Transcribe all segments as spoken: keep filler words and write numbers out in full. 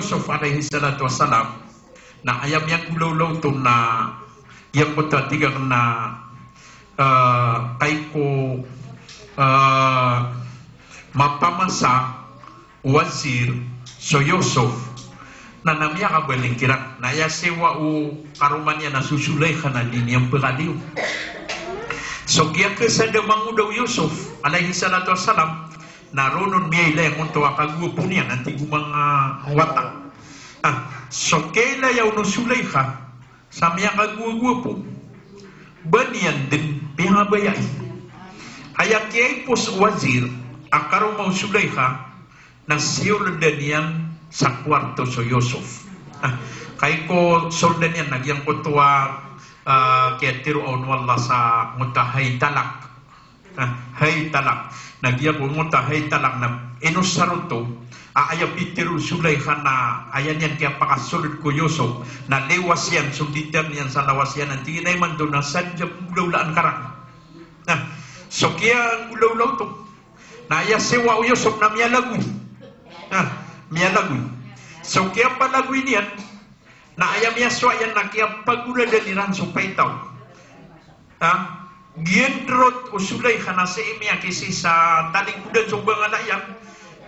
Yusuf alayhis salatu wassalam, na aya miyanggolawla oto na giyangkoto a tig akn na, ah, kagiya ko, ah, mapamasa o wazir so Yusuf, na, na miyakabaling kiran. Na aya sewa o karoma niyan na so Zulaikha na di niyan pkaliyo. So kiyakasada mangoda o Yusuf alayhis salatu wassalam, na roo on miyailay angkoto a kagowapo niyan, antaa i gomang a wata. Ah, so kiyailaya on o Zulaikha sa miyakagowagowapo, ba niyan dn piyangabayai. Aya kiyaipos o wazir a karoma o Zulaikha na siyoldan iyan sa kowarto so Yusuf. Ah, kagiya ko soldan iyan na giyangkoto a, ah, kiyatharoa on o Allah sa ngoto a hay talak. Ah, hay talak. Na giyangkoto a hay talak na inosar oto a aya pitharo o Zulaikha na aya niyan kiyapakasold ko Yusuf na liwas iyan so detail niyan sa lawas iyan, na tig iyan a imanto na sadn sa pnggolawlaan ka rakn. Na so kiyanggolawla oto na aya sewa o Yusuf na miyalagoy. Na miyalagoy. So kiyapalagoy niyan na aya miyasowa iyan na kiyapagoradan iran so paitaw. Ha? Giyandrot o Zulaikha na sii miyakisi sa talingkodan so bangala iyan.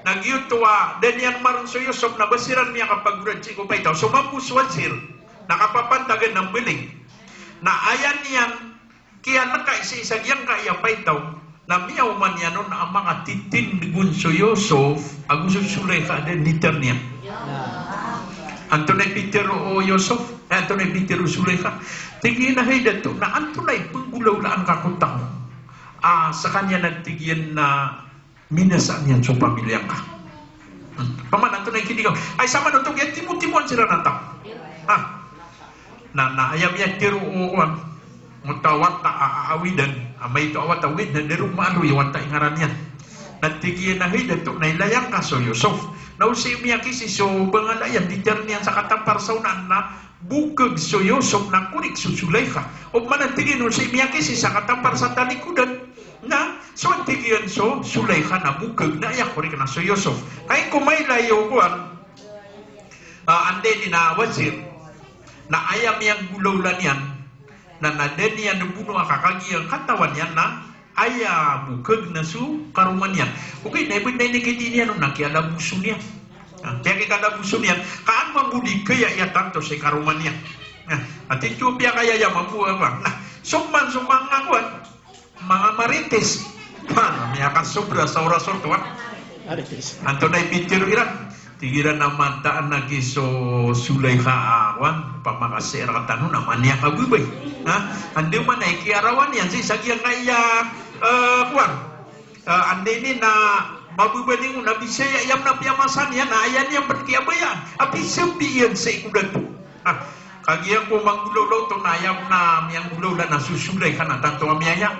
Na giyoto a da niyan marn so Yusuf na ba siran miyakapagorad sii ko paitaw. So mambo so wazir na kapapantagan na mbaling. Na aya niyan kiyalekay sii sa giyangkaya paitaw na miyaoma niyan on a manga titindg on so Yusuf ago so Zulaikha a da dn detail niyan. Antonaa i pitharo o Yusuf, eh, antonaa i pitharo o Zulaikha? Tig iyan a hay dato, na antonaa i pnggolawlaan ka ko taw a skaniyan a tig iyan na minasa niyan so pamilya ngka. Hmm. Paman antonaa i kinigaw? Ay, saman oto kiyatimotimoan siran a taw. Ha? Na, na aya miyatharo o kowan, ngoto a wata a, a, awidan, a maito a wata a awidan, da ron maaloy a wata i ngaran iyan. Na tig iyan a hay dato, na ilaya ngka so Yusuf. Na o sii miyakisi so bangala iyan, detail niyan sa katampar sa onaan na bokg so Yusuf na korik so Zulaikha. Opama na tig iyan o sii miyakisi sa katampar sa talingkodan na so tig iyan so Zulaikha na bokg, na aya korik na so Yusuf. Kagiya ko mailay o kowan, ah, anday ini na wazir, na aya miyanggolawla niyan na, na da niyan bonoa ka kagiya katawan iyan na aya bokg na so karoma niyan. Ogaid na ibt na inikidi niyan on na kiyalaboson iyan. Na kiyakikalaboson iyan, ka an mambo di kaya iyan tanto si karoma niyan. Na ati tiyo piyakaya iyan mambo a ba. Na so man so manga kowan, manga marites. Ha, miyakasobra sa oras oto, ha? Marites. Antonaa i pitharo iran? Tig iran a mataan a giya so Zulaikha a kowan, opama ka sii rktano na manga kababay. Ha? Andamanaya i kiyarawan iyan sii sa giyangkaya, eh, kowan. Eh, anday ini na mababaling on a bisaya iyan na piyamasa niyan, na aya niyan pn kiyabayaan a pisambi iyan sii ko dato. Ha? Kagiya ko manggolawla oto na aya ko na miyanggolawla na so Zulaikha na tanto a miyaya.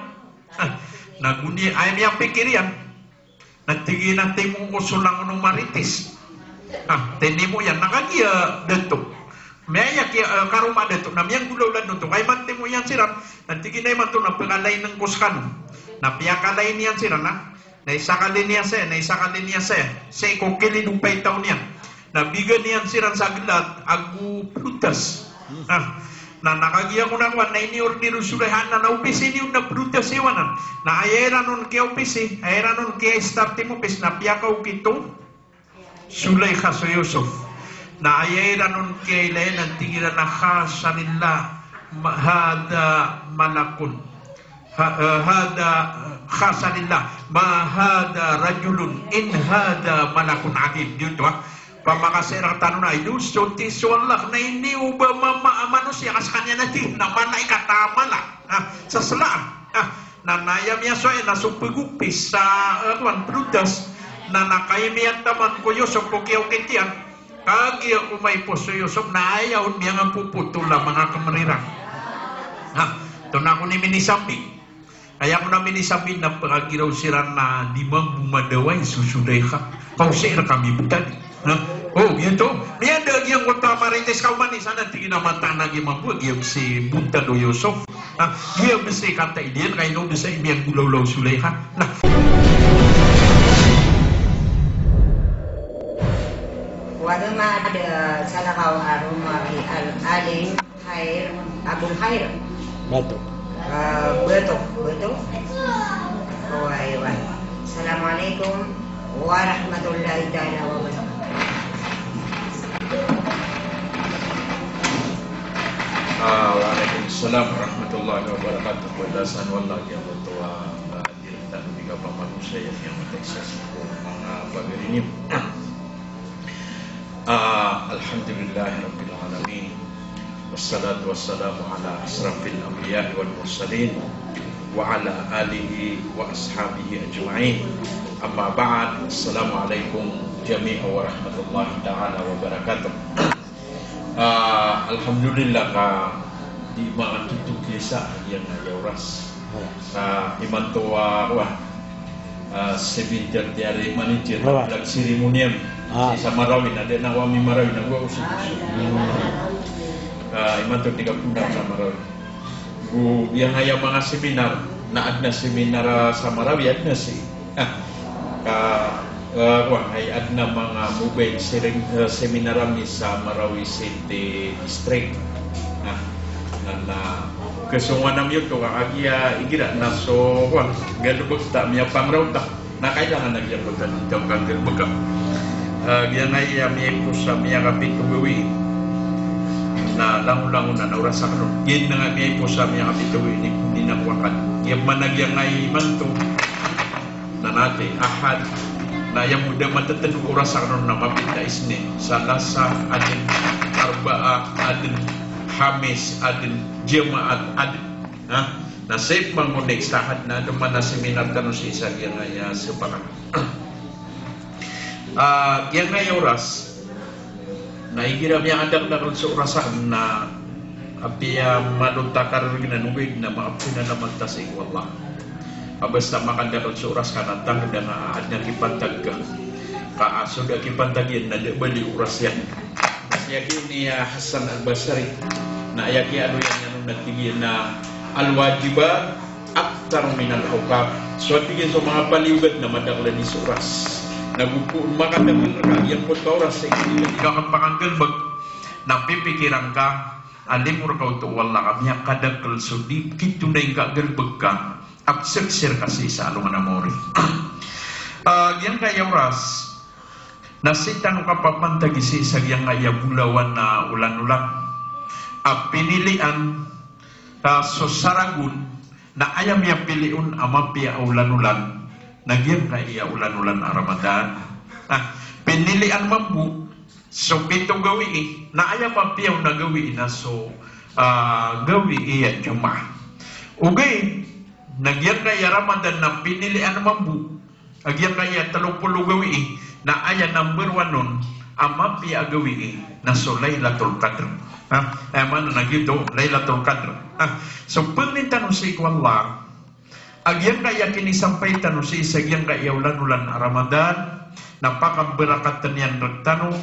Ah, na goni, aya miyapikir iyan. Na tig iyan a timo ko so langon o marites. Ah, tinimo iyan. Na kagiya dato, miyaya kiya, eh, karoma dato. Na miyanggolawla oto. Ka imanto timo iyan siran. Na tig iyan a imanto na pkalainen ko skano. Na piyakalain iyan siran, na. Na isakali niyan saya, na isakali niyan saya. Sii ko kilid o paitaw niyan. Na bigan iyan siran sa glat ago plotas. Ah, na, na kagiya ko na kowan, na iniorder o Zulaikha anan a opisi niyo na plotas iwanan. Na aya iran on kiyaopisi, aya iran on kiya-start i mopis, na piyakaokit o Zulaikha so Yusuf. Na aya iran on kiyailay na tig iran a khasha lillah, ma-, hadha malakun. Ha-, eh, hadha, khasha lillah, ma hadha rajulun, in hadha malakun adim. Giyoto, ha. Opama ka sii rktano na, ido so ti so Allah na ini o ba mama a manosiya ka skaniyan a tig na malaikat a mala. Ha, sa slaan. Ha, na, na aya miyasowa iyan na so pagopis sa, eh, kowan, plotas. Na, na kagiya miyataman ko Yusuf ko kiyaokit iyan. Kagiya ko maipos so Yusuf na aya on miyangapopotol a manga kmr iran. Ha, tonaa kon i minisambi. Aya kon a minisambi na pkagiraw siran na di mambo madaway so Zulaikha. Ka o sii rka mibtad. Ha? O, giyoto. Miyada giyangkoto a marites ka oman i san a tig iyan a mataan a giya mambo a giya bs i bontad o Yusuf. Na giya bs i kataid iyan, ka ino bs i miyanggolawla o Zulaikha. Na. Pagmad, eh, salakaw a roma i Al-, Aling Khair, Abong Khair. Bato. Ah, Bato, Bato. Oway, oway. Assalamualaikum warahmatullahi taala wabarakatuh. Ah, waalaikumsalam warahmatullahi wabarakatuh. Wala san wala ya mutua, ah, dirta nung di ka pamanusa ya, ya mutua isa sa ko manga pagari niyo. Ah, alhamdulillahi rabbil alamin. Wassalatu wassalamu ala asrafil anbiya'i wal mursalin, wa ala alihi wa ashabihi ajma'in. Amma ba'd. Assalamu alaikum jami'an wa rahmatullahi ta'ala wa barakatuh. Ah, alhamdulillah ka di makatotog isa a giyangkaya oras. Sa imanto a, wa, ah, seven thirty ari manager, wa, flag ceremony ami. Ah. Sa Marawi, na di na kami Marawi, na wa ko si. Ah, imanto di ka pundang sa Marawi. Go giyangkaya manga seminar, na adn a seminar, ah, sa Marawi, adn a si. Ah, ka, eh, wa, hay adn a manga mobile sering, eh, seminar ami sa Marawi City District. Na, na, na, kesongan ami oto ka agiya igira na so, wa, galbk ta miyapangraw ta. Na kailangan a giyangkoto a di ta makagalbk a. Eh, giyangkaya miyaipos a miyakapito gawii. Na langolangon a na oras akn on. Giyangkaya miyaipos a miyakapito gawii, di na ko akn. Giya man a giyangkaya imanto na nati, Ahad, na aya bo da matatndo ko oras akn on na mapita Isnin, Salasa, adn, Arbaa, adn, Hamis, adn, Jamaat, adn. Ha? Na sip man ko next Ahad na adn man a seminar tano sii sa giyangkaya sepakan. Ah, giyangkaya oras, na igira miyakadakdakl so oras akn na apiya malo ta kargnan ogaid na maapn a naman ta sii ko Allah. A basta makadakl so oras ka na tangkda nga a adn a kipantag ka. Ka a so da kipantag iyan na da bali oras iyan. Aya ki ini a Hasan Al-Basri, na aya kiyaaloy iyan on na tig iyan a al-wajibat akthar min al-awqat. So tig iyan so manga paliyogat na madakl a di so oras. Na go pn makadakl rka giyangkoto a oras sa ikapakangalbk, na pipikiran ka a limo rka oto o Allah ka miyakadakl so di kitonay ngka galbk ka a pzagsir ka sii sa alongan a maori. Ah, giyangkaya oras, na sii tano kapapantagi sii sa giyangkaya bolawan a olanolan a pinilian, ah, so saragon, na aya miyapili on a mapiya a olanolan na giyangkaya olanolan a Ramadan. Ah, pinilian mambo so pito gawii, na aya mapiya on a gawii na so, ah, gawii a Jumaah. Ogaid na giyangkaya Ramadan na pinilian mambo a giyangkaya tlo polo gawii, na aya number one on a mapiya a gawii na so Lailatul Qadr. Ha? Aya maana na giyoto, Lailatul Qadr. Ha? So pangnin tano sii ko Allah a giyangkaya kinisampay tano sii sa giyangkaya olanolan a Ramadan, na pakabarakatn iyan rktano,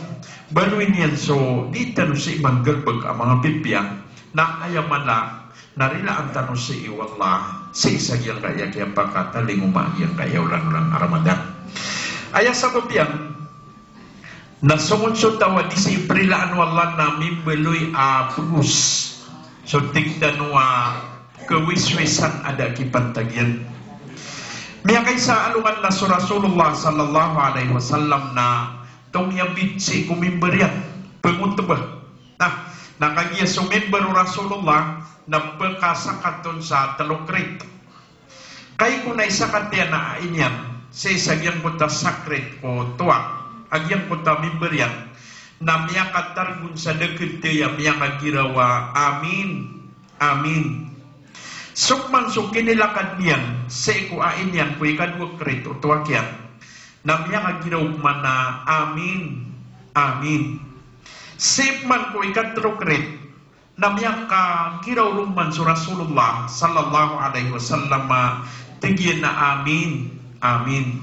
baloy niyan so di tano sii manggalbk a manga pipiya, na aya mala na rilaan tano sii o Allah sii sa giyangkaya kiyapakatalingoma a giyangkaya olanolan a Ramadan. Aya sabap iyan na so kon so taw a di sii prilaan o Allah na mimbaloy a pgos, so tig tano a kawiswisan a da a kipantag iyan. Miyakaisa a alongan na so Rasulullah sallallahu alaihi wasallam na tomiyabit sii ko mimbar iyan pngotbah. Na, na kagiya so mimbar o Rasulullah na pkasakat on sa tlo krit. Kagiya ko na isakat iyan a ai niyan sii sa giyangkoto a sakrit ko toa a giyangkoto a mimbar iyan, na miyakatarg on sa da kd a miyakagiraw a amin, amin. So pman so kinilakad niyan sii ko ai niyan ko ikadowa krit o toa kiyan, na miyakagiraw pman a amin, amin. Sii pman ko ikatlo krit, na miyakagiraw ron man so Rasulullah sallallahu alaihi wasallam a tig iyan a amin, amin.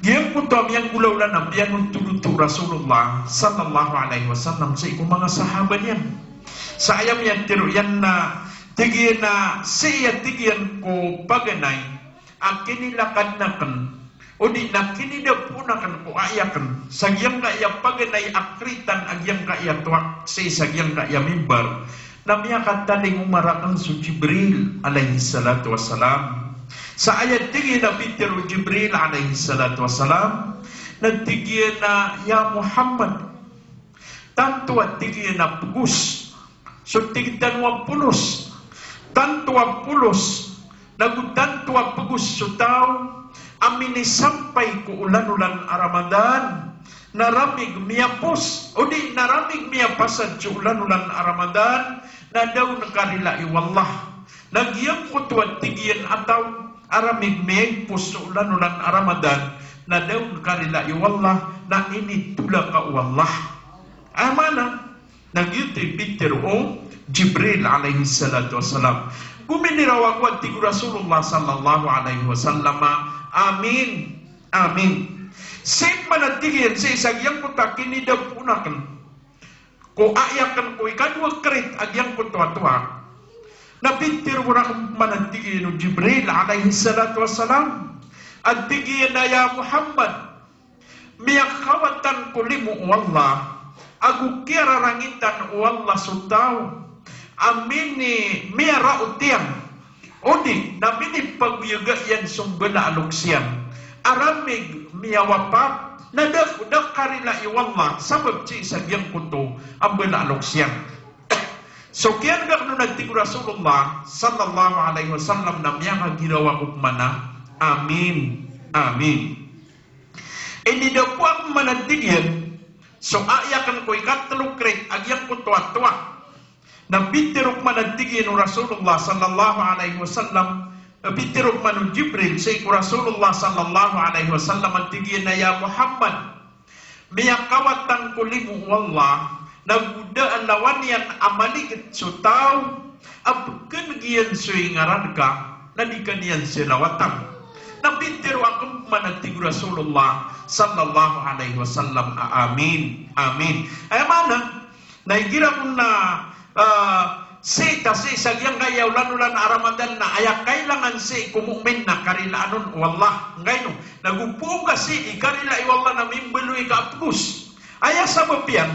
Giyangkoto a miyanggolawla na piyanotodoto o Rasulullah sallallahu alaihi wasallam sii ko manga sahaba niyan. Sa aya miyatharo iyan na tig iyan a sii a tig iyan ko paganay a kinilakadn akn Odi na kinidapoon aken ko aya aken sa giyangkaya paganay a kritan a giyangkaya toak sii sa giyangkaya mimbar, na miyakatalingoma raken so Jibril alayhis salatu wassalam. Sa aya tig iyan a pitharo o Jibril alayhis salatu wassalam, na tig iyan a, "Ya Muhammad, tanto a," tig iyan, "a pegos so tig tano a polos, tanto a polos, nago tanto a pegos so taw a minisampay ko olan-olan a Ramadan, na ramig miyapos, odi na ramig miyapasad so olan-olan a Ramadan, na da on karilai o Allah. Na giyangkoto a," tig iyan, "a taw a ramig miyaipos so olan-olan a Ramadan, na da on karilai o Allah, na initolak o Allah." Aya maana, na giyoto i pitharo o Jibril alayhis salatu wassalam. Gominiraw ako, a tig o Rasulullah sallallahu alayhi wasallam, "Amin, amin." Sii pman, a tig iyan, sii sa giyangkoto a kinidapoon aken ko aya aken ko ikadowa krit a giyangkoto a toak, na pitharo raken pman, a tig iyan, o Jibril alayhis salatu wassalam, a tig iyan a, "Ya Muhammad, miyakawatan ko limo o Allah ago kiyararangitan o Allah so taw a mini, miyaraot iyan, odi na minipagoyaga iyan so mbala a loks iyan a ramig miyawapat, na da, da karilai o Allah sabap sii sa giyangkoto a mbala a loks iyan." So kiyaneg aken on, a tig o Rasulullah sallallahu alayhi wasallam, na miyakagiraw ako pman a, "Amin, amin." Inidapoan pman, a tig iyan, so aya aken ko ikatelo krit a giyangkoto a toak, na pitharo pman, a tig iyan, o Rasulullah sallallahu alayhi wasallam, na pitharo pman o Jibril sii ko Rasulullah sallallahu alayhi wasallam, a tig iyan a, "Ya Muhammad, miyakawatan ko limo o Allah, nago da a lawan iyan a maligit so taw a pekeneg iyan so ingaran ka, na di ka niyan salawatan." Na pitharo aken pman, a tig o Rasulullah sallallahu alayhi wasallam, a, "Amin, amin." Aya maana, na igira kon na, ah, sii ta sii sa giyangkaya olan-olan a Ramadan na aya kailangan sii ko mu'min na karilaan on o Allah. Angkaino? Na go poon ka sii di karilai o Allah na mimbaloy ka a pegos. Aya sabap iyan,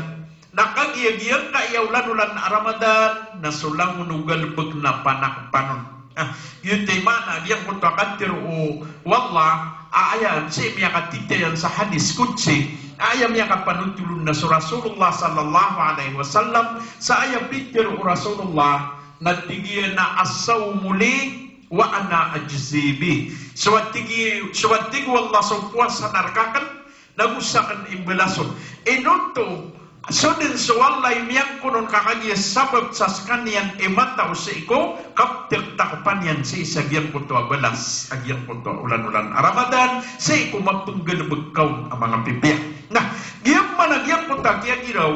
na kagiya giyangkaya olan-olan a Ramadan na so langon o galebek na panakepan on. Ah, giyoto i maana a giyangkoto a katharo o Allah, a aya sii miyakatitayan sa hadis qudsi, a aya miyakapanotol on na so Rasulullah sallallahu alayhi wasallam, sa aya pitharo o Rasulullah, na tig iyan a, "As-sawmu li wa ana ajzi bih." So a tig i, so a tig o Allah, so powasa na rek aken, nago saken i mbalason. Ino oto, so den so Allah i miyangkonon ka kagiya sabap sa sekaniyan i matao sii ko kaptektakepan iyan sii sa giyangkoto a balas a giyangkoto a olan-olan a Ramadan, sii ko mapenggalebek ka on a manga pipiya. Na giya pman a giyangkoto a kiyagiraw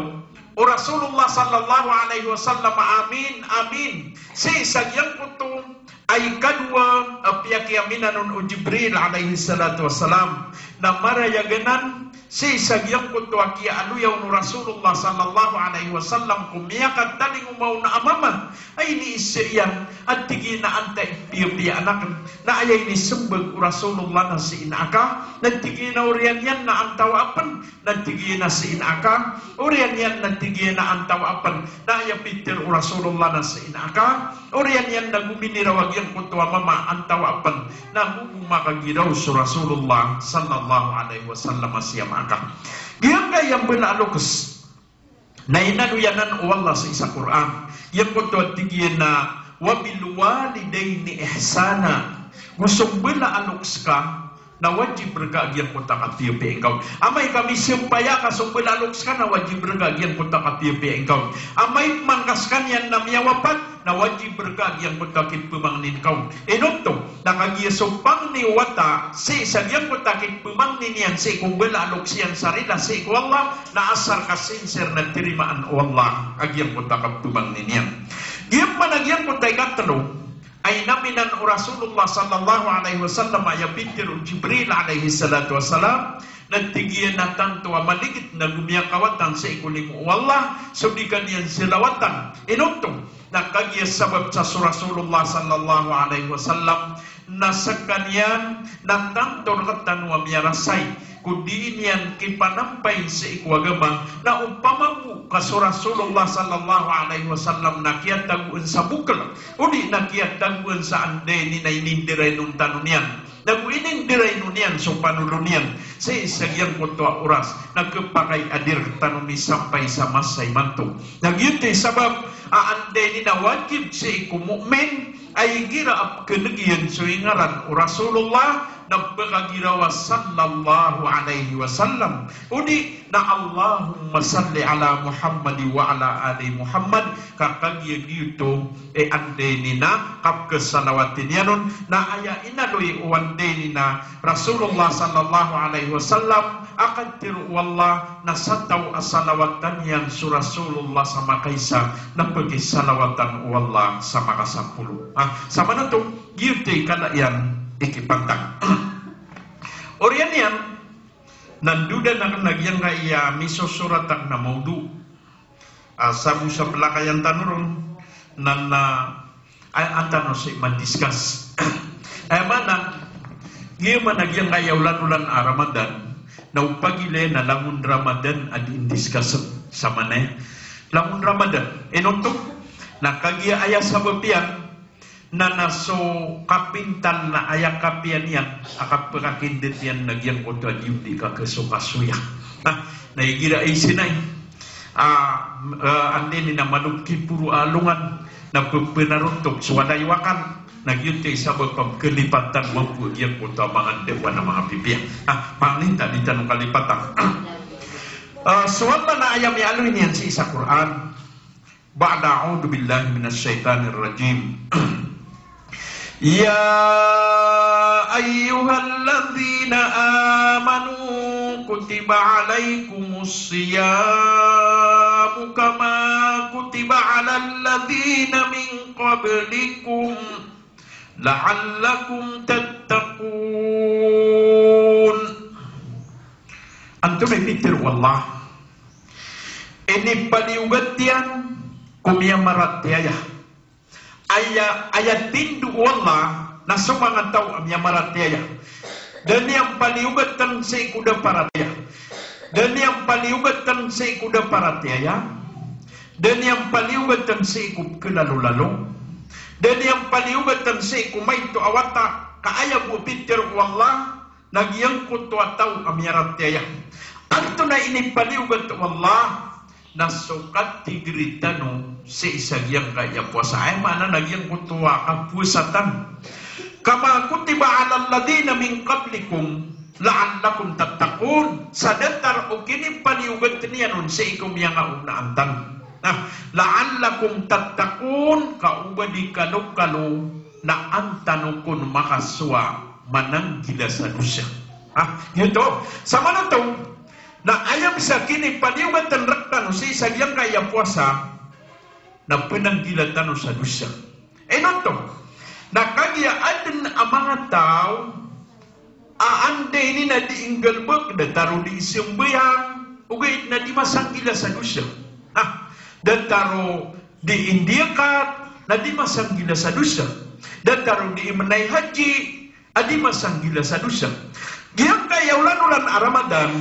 o Rasulullah sallallahu alayhi wasallam, amin, amin, sii sa giyangkoto a ikadowa a piyakiyaaminan on o Jibril alayhis salatu wassalam, na marayag anan sii sa giyangkoto a kiyaaloya on o Rasulullah sallallahu alayhi wasallam ko miyakatalingoma on a mama a iniiza iyan a tig iyan a antaa i piyapiyaan aken. Na aya inisembag o Rasulullah na si ina aka, na tig iyan a oriyan iyan na antawaa pen, na tig iyan a si ina aka, oriyan iyan na tig iyan a antawaa pen. Na aya pitharo o Rasulullah na si ina aka, oriyan iyan, na gominiraw a giyangkoto a mama, antawaa pen. Na go makagiraw so Rasulullah sallallahu alayhi wasallam a si ama aka. Giyangkaya mbala a loks na inaloy anan o Allah sii sa Qur'an. Giyangkoto a tig iyan a, "Wa bil walidayni ihsana." Go so mbala a loks ka na wajib reka a giyangkoto a kapiyapiya ingka on. Amay ka misampaya ka so mbala a loks ka na wajib reka a giyangkoto a kapiyapiya ingka on. Amay pman ka sekaniyan na miyawapat na wajib reka a giyangkoto a kipemangnin ka on. Ino oto, na kagiya so pangni o wata sii sa giyangkoto a kipemangnin iyan sii ko mbala a loks iyan sa rila sii ko Allah, na asar ka sincere na tirimaan o Allah a giyangkoto a kapemangnin iyan. Giya pman a giyangkoto a ikatelo a inaminan o Rasulullah sallallahu alayhi wasallam, aya pitharo o Jibril alayhis salatu wassalam, na tig iyan a tanto a maligit na go miyakawatan sii ko limo o Allah so di ka niyan salawatan. Ino oto, na kagiya sabap sa so Rasulullah sallallahu alayhi wasallam Na skaniyan na tanto rktano a miyarasay ko dii niyan kipanampay sii ko agama, na opama bo ka so Rasulullah sallallahu alaihi wasallam na kiyatagoan sa bokl, odi na kiyatagoan sa anda ini na inindiraynon tano niyan. Nago inindiraynon iyan so panolon iyan sii sa giyangkoto a oras, na khapakay a di rktano misampay sa masa imanto. Na giyoto i sabap a anda ini na wajib sii ko mu'min a igira a pkhan'g iyan so ingaran o Rasulullah na pkhagiraw a sallallahu alaihi wasallam, odi na Allahumma salli ala Muhammad wa ala ali Muhammad, ka kagiya giyoto i anda ini na kapkhasalawati niyan on, na aya inaloy o anda ini na Rasulullah sallallahu alaihi wasallam a katharo o Allah na sa taw a salawatan iyan so Rasulullah sa makaisa na pkhisalawatan o Allah sa makasapolo. Ah, sa maana oto, giyoto i kala iyan i kipantag. Oriyan iyan, na ndodan akn a giyangkaya misosorat akn a mawdu. Ah, sa bo sa plakayan tano ron, na, na, ay, an tano sii man-discuss. Aya maana, giya man a giyangkaya olan-olan a Ramadan, na opagilay na langon Ramadan a di in-discuss. Sa maana, langon Ramadan. Ino oto, na kagiya aya sabap iyan, na, na so kapintal na aya kapiya niyan a kapkakindet iyan na giyangkoto a di on di kakasokasoya. Na, na igira i sinay, ah, ah, anda ini na malokiporo a alongan na pphanarotok so walay wakal, na giyoto i sabap a pkhalipatan mambo giyangkoto a manga ndawa na manga pipiya. Ah, pangnin ta di tano kalipatan. Ah, so Allah na aya miyaaloy niyan sii sa Qur'an. Ba'da a'udhu billahi minash shaitanir rajim. Ya ayyuhalladzina amanu kutiba alaikumus siyamu kama kutiba alal ladzina min qablikum la'allakum tattaqun. Antonaa i pitharo o Allah? Inipaliyogat iyan ko miyamaratiyaya. Aya, aya tindo o Allah na so manga taw a miyamaratiyaya, da niyan paliyogatn sii ko da paratiyaya. Da niyan paliyogatn sii ko da paratiyaya. Da niyan paliyogatn sii ko pkhalalolalo. Da niyan paliyogatn sii ko maito a wata, ka aya bo pitharo o Allah na giyangkoto a taw a miyaratiyaya. Antonaa i inipaliyogat o Allah? Na so katigri tano sii sa giyangkaya powasa. Aya maana na giyangkoto a kapowasa tano. Kama kutiba alal ladzina min qablikum la'allakum tattaqun. Sa datar o kinipaliyogat iyan on sii ko miyangaonaan tano. Na, la'allakum tattaqun, ka o ba di kalokalo na an tano kon makasowa mananggila sa dosa. Ah, giyoto. Sa maana oto, na aya bo sa kinipaliyogat rktano sii sa giyangkaya powasa, na pnanggila tano sa dosa. Ino oto? Na kagiya adn a manga taw a anda ini na di inggalbk, datar o di isambayang, ogaid na di masanggila sa dosa. Ah, datar o di indiyakat, na di masanggila sa dosa. Datar o di imnay haji, a di masanggila sa dosa. Giyangkaya olan-olan a Ramadan,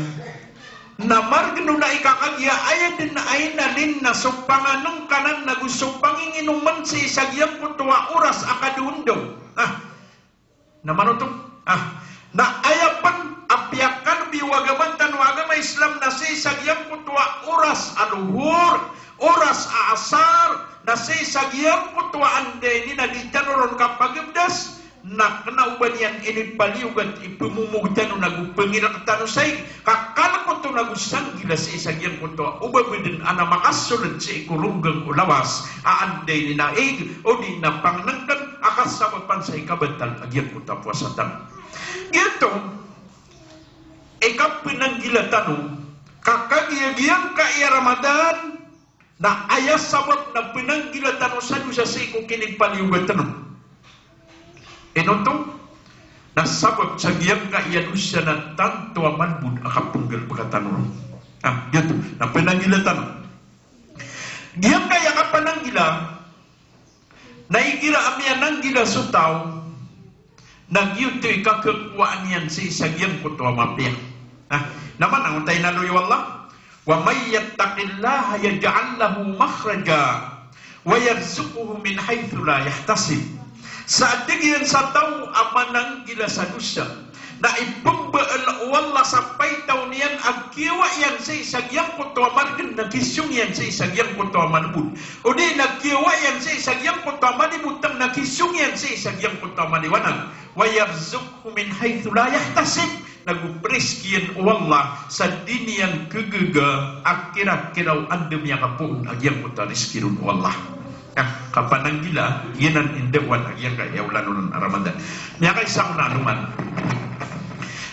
na margn on a ika kagiya aya dn a inalin na so panganngkanan ago so panginginomn sii sa giyangkoto a oras a kadoondaw. Ah, na maana oto? Ah, na aya pn a piyakalbi o agama tano a agama Islam na sii sa giyangkoto a oras a lohor, oras a asar, na sii sa giyangkoto a anda ini na di tano ron kapagabdas, na kna o ba niyan inipaliyogat i pmomog tano ago pngirk tano sai, ka kalk oto ago sanggila sii sa giyangkoto a o ba bo dn a na makasold sii ko ronggang o lawas a anda ini na ig, odi na pangnngkn a kasabapan sa ikabatal a giyangkoto a powasa tano. Giyoto i kapnanggila tano, ka kagiya giyangkaya Ramadan, na aya sabap na pnanggila tano sa dosa sii ko kinipaliyogat tano. Ino oto? Na sabap sa giyangkaya dosa na tanto a malbod a kapnggalbka tano. Ah, giyoto. Na pnanggila tano. Giyangkaya kapananggila, na igira a miyananggila so taw, Na giyoto i kakakowaan iyan sii sa giyangkoto a mapiya. Na, na mana oto i inaloy o Allah, "Wa man yattaqillaha yaj'al lahu makhraja wa yarzuqhu min haythu la yahtasib." Sa a tig iyan sa taw a mananggila sa dosa, na ipmbaal o Allah sa paitaw niyan a kiyawa iyan sii sa giyangkoto a margn na kisong iyan sii sa giyangkoto a malbod. O di na kiyawa iyan sii sa giyangkoto a malibotang na kisong iyan sii sa giyangkoto a maliwanag. "Wa yarzuqhu min haythu la yahtasib." Na go prizki iyan o Allah sa di niyan kagaga a kirakira o anda miyakapoon a giyangkoto a rizki ron o Allah. Na kapananggila, giyanan i ndaowan a giyangkaya olan-olan a Ramadan. Miyakaisa ko na anoman.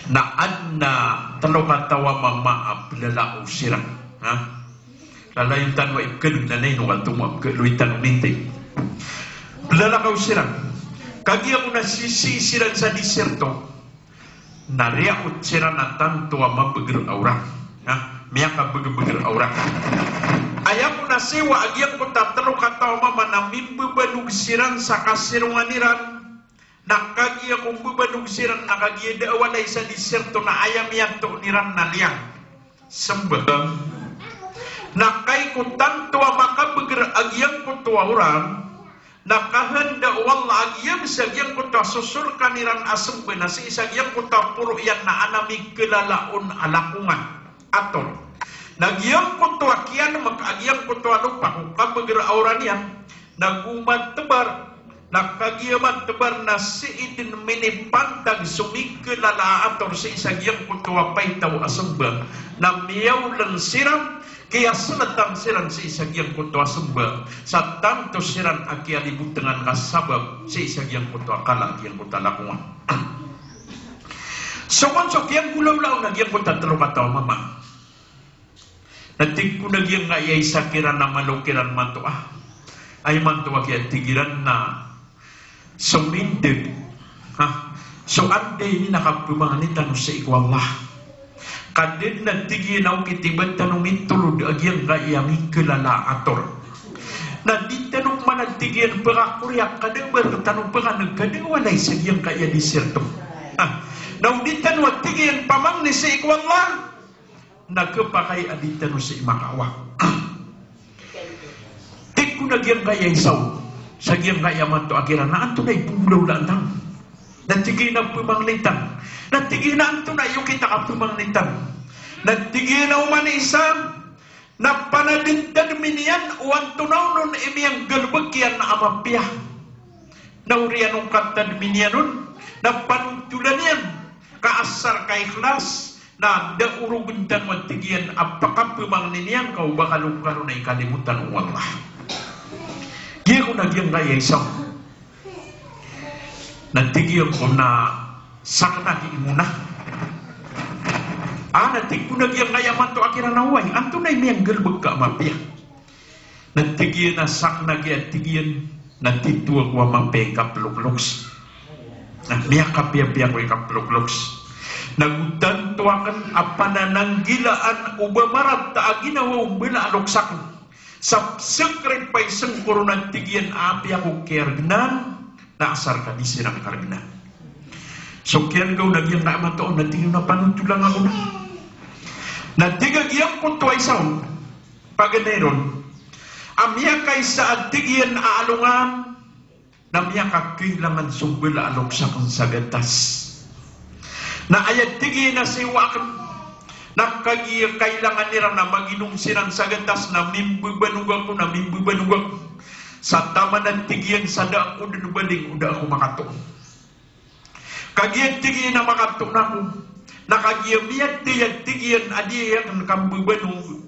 Na adn a tlo kataw a mama a plalakaw siran. Ha? Lalayon tano a ipkhadag na ino katomo a pkhaaloy tano minti. Plalakaw siran. Kagiya ko na sisii siran sa disyerto, na riyaot siran a tanto a mabagr a orang. Ha? Miyakabagr-bagr a orang. Aya ko na siwa a giyangkoto a tlo kataw a mama na mimbabanog siran sa kasirongan iran. Na kagiya ko mbabanog siran na kagiya da a walay sa disyerto na aya miyatoon iran na liyang. Smbag. Na kagiya ko tanto a makabagr a giyangkoto a orang, na kahanda o Allah a giyangsa giyangkoto a sosorkan iran a smbag na sii sa giyangkoto a poro iyan na adn a mikhalala on a lakongan. Ator. Na giyangkoto a kiyanmak a giyangkoto a lopa ko kabagr a orang iyan, na go matbar, na kagiya matbar na sii dn minipantag so mikhalala a ator sii sa giyangkoto a paitaw a smbag, na miyaolng siran, kiyasltan siran sii sa giyangkoto a smbag, sa tanto siran a kiyalibotangan ka sabap sii sa giyangkoto a kala a giyangkoto a lakongan. So kon so kiyanggolawla on a giyangkoto a tlo kataw a mama. Na tig ko na giyangkaya isa kiran a malo kiran matoa. Ay matoa kiya tig iran na so mindg. Ha? So anda ini na kapmangni tano sii ko Allah. Ka da dn a tig iyan a okit i ba tano mitolod a giyangkaya mikhalala a ator. Na di tano pman a tig iyan pkakoriyak ka da a ba rktano pkan'g ka da a walay sa giyangkaya disyerto. Ha? Na o di tano a tig iyan pamangni sii ko Allah. Na khapakay a di tano sii makawa. Tig ko na giyangkaya isa o, sa giyangkaya matoa kiran na antonaa i pnggolawlaan tano. Na tig iyan a pmangnin tano. Na tig iyan a antonaa i okit a kapmangnin tano. Na tig iyan a oman i isa, na panadntadmi niyan o antonaa on i miyanggalbk iyan a mapiya. Na oriyan o katadmi niyan on, na panotolan iyan ka asar ka ikhlas, na da orogn tano a tig iyan a pakapmangnin iyan ka o ba kalongkalo na ikalimotan o Allah. Giya ko na giyangkaya isa o. Na tig iyan ko na sakn a di ingona. A, na tig ko na giyangkaya matoa kiran a oway, antonaa i miyanggalbk ka a mapiya. Na tig iyan a sakn a giya tig iyan na tito ako a mapiya i kaplokloks. Na miyakapiyapiya ako i kaplokloks. Na go tanto akn a panananggilaan o ba marata a ginawa o mbala a loks akn. Sa sacrifice ko ron a tig iyan a apiya ko kiyargnan. Na asar ka di siran kargnan. So kiyarga on a giyangkaya matoa on na tig iyan a panotolan ako na. Na tig a giyangkoto a isa on, paganay ron a miyakaisa a tig iyan a alongan, na miyakakailangan so mbala a loks akn sa gatas. Na aya tig iyan a siwa akn, na kagiya kailangan iran a maginom siran sa gatas na mimbabanog ako, na mimbabanog ako. Sa taman a tig iyan sa da ako dn baling o da ako makatoon. Kagiya tig iyan a makatoon ako, na kagiya miyathay a tig iyan a di akn kambabanog.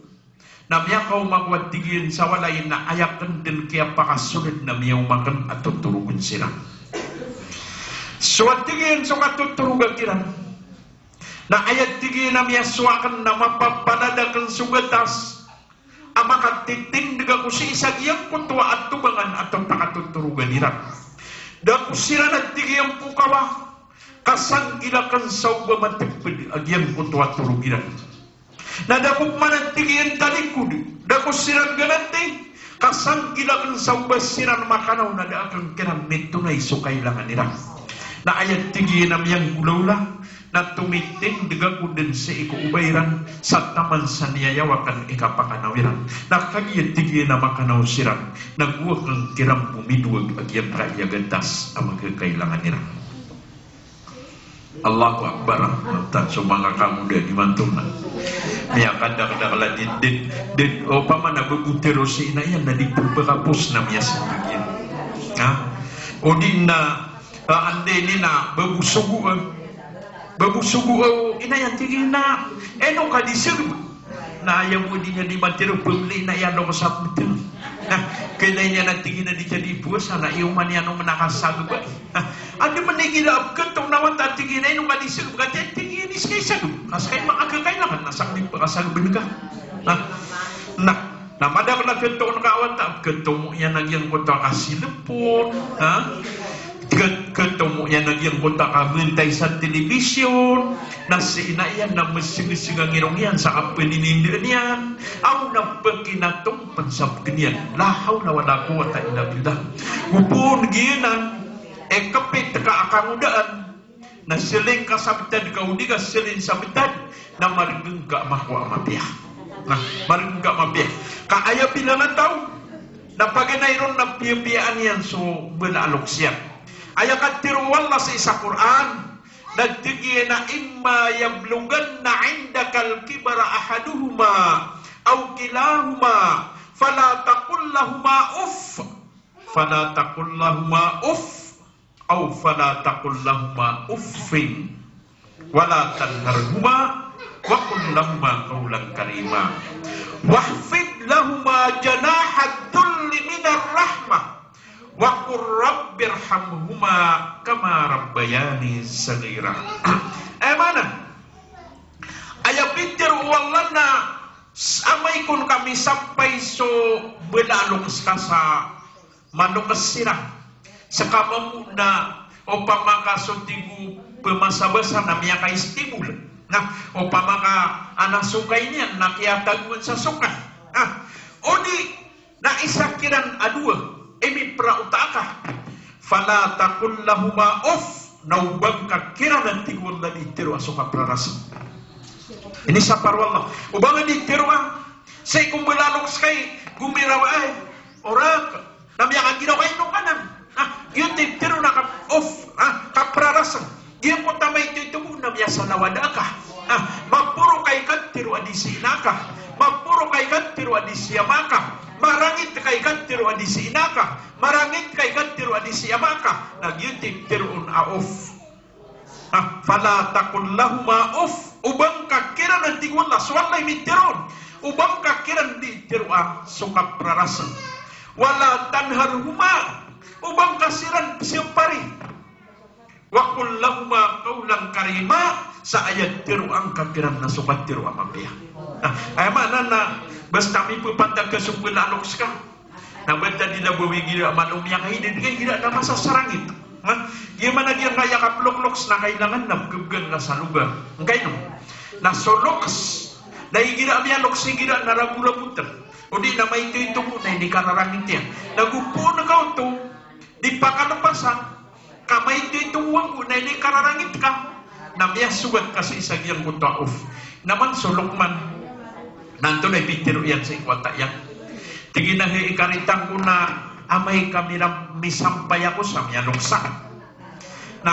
Na miyakaoma ako a tig iyan sa walay na aya akn dn kiyapakasold na miyaoma akn a totorogn siran. So a tig iyan so katotorog a kiran. Na aya tig iyan a miyasowa akn na mapapalad akn so gatas a makatitindg ako sii sa giyangkoto a atobangan a topa katotorogan iran. Da ako siran a tig iyan pokawa, ka sanggil akn sa o ba matpd a giyangkoto a torog iran. Na da ako pman a tig iyan talikod, da ako siran ganati, ka sanggil akn sa o ba siran makanaw na da akn kiran mitonay so kailangan iran. Na aya tig iyan a miyanggolawla na tomitindg ako dn sii ko oba iran sa taman sa niyayaw akn i kapakanaw iran. Na kagiya tig iyan a makanaw siran na go akn kiran pomidowag a giyangkaya gatas a makakailangan iran. Allahu Akbar. Tan so manga kangodaan imanto na miyakadakdakl a di, di, di, opama na ba bo tero si ina iyan na di pphakapos na miyasabag iyan. Ha? O di na, ah, anda ini na ba bo sogo, ah. Ba bo sogo, ah, ina iyan, tig iyan a, ino ka di sgb? Na aya bo di niyan di matero pmli na aya dn ko sabot. Na kailangan iyan a tig iyan a di ka di powasa na iyo man iyan o manga kasagb. Na adn man igira a pkhatoon a wata, tig iyan a ino ka di sgb, ka tig iyan a di skay sagb. Ka skay makakakailangan na sakn i pkhasagb ka. Na, na, na madakl a khatoon ka a wata, khatoon iyan a giyangkoto a kasilpon, ha? Khat-, khatoon iyan a giyangkoto a kabantay sa telebisyon, na si ina iyan na msgsg a ngirong iyan sa kapninindaan iyan, aw na pkinatompan sa bgan iyan. La hawla wala quwwata illa billah. Go pn giyanan, e, kapit ka a kangodaan, na slin ka sa btad ka o di ka slin sa btad, na margn ka a makowa a mapiya. Na margn ka a mapiya. Ka aya bilang a taw, na paganay ron na piyapiyaan iyan so bala a loks iyan. Aya katharo o Allah sii sa Qur'an, na tig iyan a, "Imma yablughanna 'indakal kibara ahaduhuma aw kilahuma, fala taqul lahuma uff, fala taqul lahuma uff, aw fala taqul lahuma uffin, wala tanharhuma, wa qul lahuma qawlan karima. Wakhfid lahuma janahadh dhulli minar rahmah. Wa qur rabbirhamhuma kama rabbayani saghira." Aya maana, aya pitharo o Allah na s-, amay kon ka misampay so bala a loks ka sa maloks siran. Ska mambo na opama ka so tig o pmasabasa na miyakaistibol. Na opama ka a na sokay niyan na kiyatagoan sa sokay. Ah, odi na isa kiran a dowa i mipraota ka. Fala taqul lahuma uff, na o ba ngka kiran, a tig o Allah, di tharoa so kaprarasn. Inisapar o Allah. O ba ngka di tharoa, sii ko mbala a loks ka i gomiraw a, ay, orak. Na miyakagiraw ka ino kanan. Ah, giyoto i tharoon a kap-, uff, ah, kaprarasn. Giyangkoto a maito i tomo na miyasalaw a da ka. Ah, maporo ka i katharo a di si ina ka. Maporo ka i katharo a di si ama ka. Marangit ka i katharo a di si ina ka. Marangit ka i katharo a di si ama ka. Na giyoto i tharoon a uff. Ah, fala taqul lahuma uff. O ba ngka kiran, a tig o Allah, so Allah i mitharo on. O ba ngka kiran di tharoa so kaprarasn. Wala tanharhuma. O ba ngka siran pzapari. Wa qul lahuma qawlan karima. Sa aya tharoa ngka kiran na so katharo a mapiya. Ah, aya maana na basta mipapantag ka so mbala a loks ka. Na btad i labaw igira a malo miyakaidad ka igira na masa sa rangit. Ha? Giya man a giyangkaya kaploklok na kailangan na pkhabgan ka sa logar. Ngkaino? Na so loks, na igira a miyaloks igira na raborabotan. Odi na maito i tomo na inikararangit iyan. Na go poon ka oto, di pakalpasan, ka maito i tomo anggo na inikararangit ka, na miyasogat ka sii sa giyangkoto a uff. Na man so Luqman, na antonaa i pitharo iyan sii ko wata iyan? Tig iyan a, hay ikaritan ko, na amay ka mira-, misampay ako sa miyaloks ka, na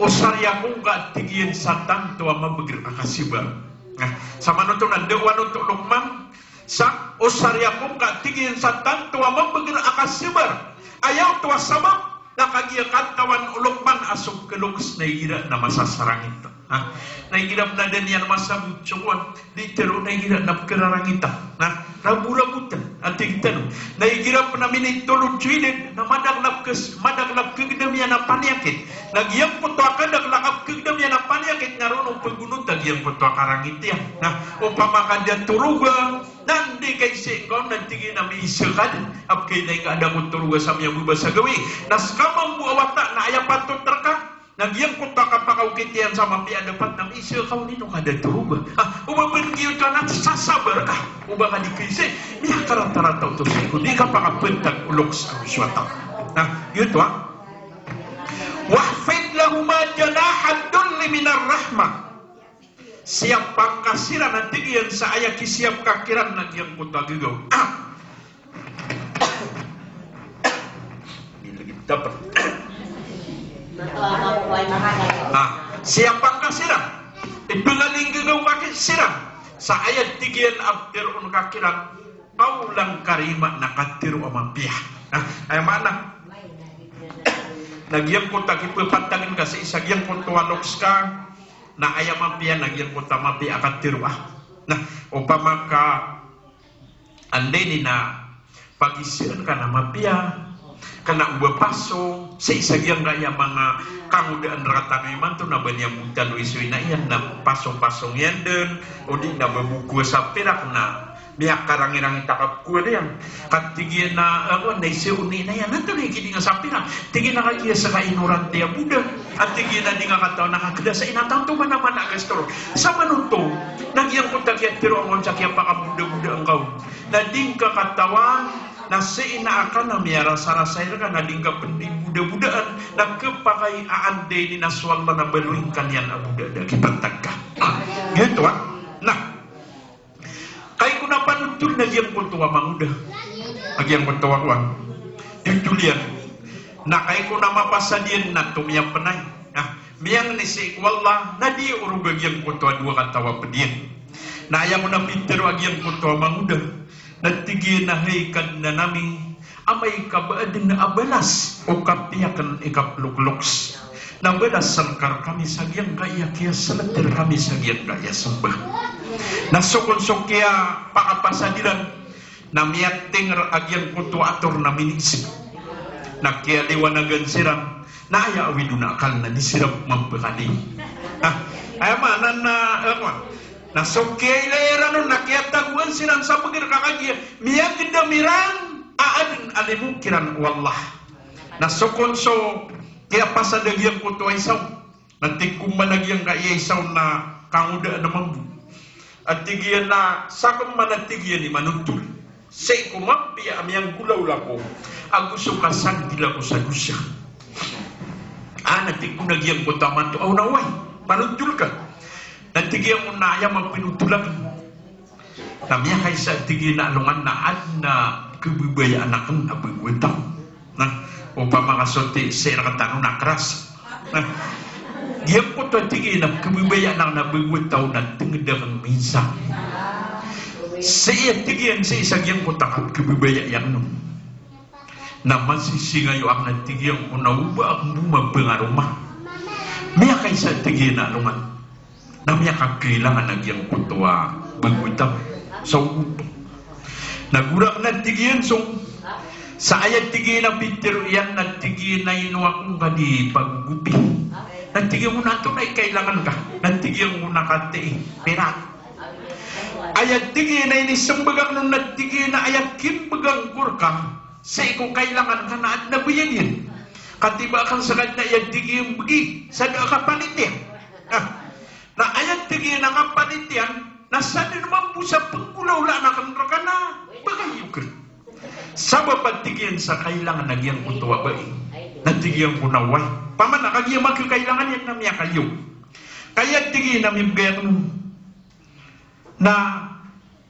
osari ako ngka, tig iyan, sa tanto a mabagr a kasabar. Na, sa manoto na da o anoto o Luqman, sa osari ako ngka, tig iyan, sa tanto a mabagr a kasabar. Aya oto a sabap na kagiya katawan o Luqman a so kaloks na igira na masa sa rangit. Ha? Na igira pn a da niyan masabot so kowan, di tharoon a igira na pkhararangita. Na raborabotan, a tig tano. Na igira pn a minitolod so idad, na madakl a pkhas-, madakl a pkhagdam iyan a paniyakit. Na giyangkoto a kadakl a kapkhagdam iyan a paniyakit na roo on pagonota giyangkoto a karangit iyan. Na opama ka da toroga, na anda i kaisii ngka on, na tig iyan a miisa ka dn a pkhailay ngka a da ko toroga sa miyababa sa gawii. Na ska mambo a wata na aya patot rka na giyangkoto a kapakaokit iyan sa mapiya a dapat na miisa ka on, ino ka da toroga. Ah, o ba pn giyoto a na sasabar ka, o ba ka di kaisii, miyakaratarata oto sii ko di kapakapantag o loks ago so wata. Na giyoto a. Wahfid lahuma janaha dhulli minar rahmah. Siyapa ngka siran, a tig iyan, sa aya kisiyapa ngka kiran na giyangkoto a gagaw. Ah. Dapat. Ah, siyapa ngka siran. Ibangaling gagaw ka siran. Sa aya tig iyan a ptharoon ka kiran, qawlan karima, na katharo a mapiya. Ah, aya maana. Na giyangkoto a kipapatangin ka sii sa giyangkoto a loks ka, na aya mapiya na giyangkoto a mapiya a katharo a. Na opama ka anda ini na pagisaan ka na mapiya, kna o ba pasong, sii sa giyangkaya manga kangodaan rkatano imanto na ba niyan bo tano isoy na iyan na pasong-pasong iyan dn, odi na ba bo kowa sa pirak na miyakarangirangit a kapokowa niyan. Ka tig iyan a, ago, na isoy oni na iyan, antonaa i kidinga sa pirak? Tig iyan a kagiya ska inoranti a boda. A tig iyan a di ngka katawan a kagda sa ina tanto mana-mana a gastor. Sa manoto, na giyangkoto a kiyatharo angka on sa kiyapakaboda-boda angka on. Na di ngka katawan, na sii na aka na miyarasarasay rka, na di ngka pn di boda-bodaan, na khapakay a anda ini na so Allah na baloy ngka niyan a boda da kipantag ka. Ah, giyoto a. Na, kagiya ko na panotol na giyangkoto a mangoda. A giyangkoto a kowan. Totol iyan. Na kagiya ko na mapasad iyan na tomiyapnay. Na, miyangni sii ko Allah, na di orog a giyangkoto a dowa kataw a pd iyan. Na aya ko na pitharo a giyangkoto a mangoda. Na tig iyan a hay Kadnan ami, amay ka ba adn a balas o kapiya akn i kaplokloks, na balasan ka rkami sa giyangkaya kiyasalat rkami sa giyangkaya smba. Na so kon so kiyapakapasad iran, na miyatengr a giyangkoto a ator na miniisg. Na kiyaliwanagan siran, na aya awid on a akal na di siran mapakadi. Ah, aya maana na, eh, Na so kiyailay iran on na kiyatagoan siran sa pagari ka kagiya miyagdam iran a adn a limo kiran o Allah. Na so kon so kiyapasad a giyangkoto a isa on. Na tig ko man a giyangkaya isa on na kangodaan a mambo. A tig iyan a sakn man a tig iyan i manotol sii ko mapiya a miyanggolawla ko ago so kasagdila ko sa dosa. A, na tig ko na giyangkoto a manto, aw na oway, panotol ka. Na tig iyan on na aya mapinotol akn na miyakaisa, tig iyan a alongan, na adn a khababayaan akn a bago a taw. Na opama ka so tig sii rktano na kras. Na giyangkoto a tig iyan a khababayaan akn a bago a taw na tngd akn minsan. Sii a tig iyan sii sa giyangkoto a khababayaan akn on na masisingayo akn a tig iyan ko na o ba akn bo mapangaroma. Miyakaisa, tig iyan a alongan, na miyakakailangan a giyangkoto a bago a taw sa ogoto. Na gorak na tig iyan so, sa aya tig iyan a pitharo iyan na tig iyan a ino ako ngka di pagogopi. Na tig iyan ko na antonaa i kailangan ka? Na tig iyan ko na katii, pira. Aya tig iyan a inismbag akn on na tig iyan a aya kimbgan ko rka sii ko kailangan ka na adn a bayad iyan. Katiba akn sa Kadnan a aya tig iyan bgi sa da a kapalit iyan. Ah. Na aya tig iyan a kapalit iyan na sadn mambo sa pnggolawlaan akn rka na bgay iyo kn. Sabap a tig iyan sa kailangan a giyangkoto a bai. Na tig iyan ko na oway. Paman a kagiya makakailangan iyan na miyakayaw. Ka aya tig iyan a mibgay akn on na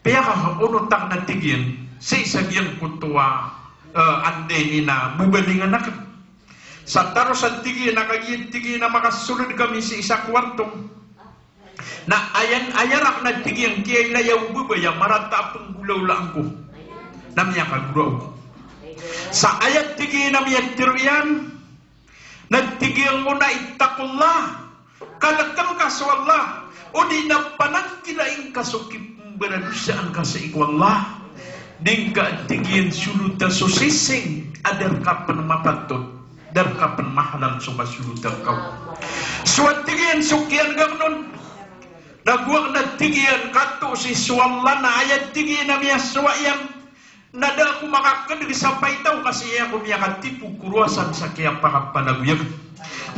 piyakaonot akn a tig iyan sii sa giyangkoto a, eh, anda ini na babalingan akn. Sa taros a tig iyan a kagiya tig iyan a makasold kami sii sa kwarto. Na aya, aya rakn a tig iyan kiyailaya o babay a marata a pnggolawlaan ko na miyakagoraok. Sa aya tig iyan a miyatharo iyan na tig iyan ko na ittaqullah. Kalkn ka so Allah, odi na panangkilain ka so kipmbaradosaan ka sii ko Allah. Di ngka, tig iyan, solota so sising a da rka pn mapatot, da rka pn mahalal so kasolota rka on. So a tig iyan so kiyan'g akn on na go akn a tig iyan katosi so Allah na aya tig iyan a miyasowa iyan na da ako makakdg sa paitaw ka sii ako miyakatipo ko rowasan sa kiyapakapalagoy akn.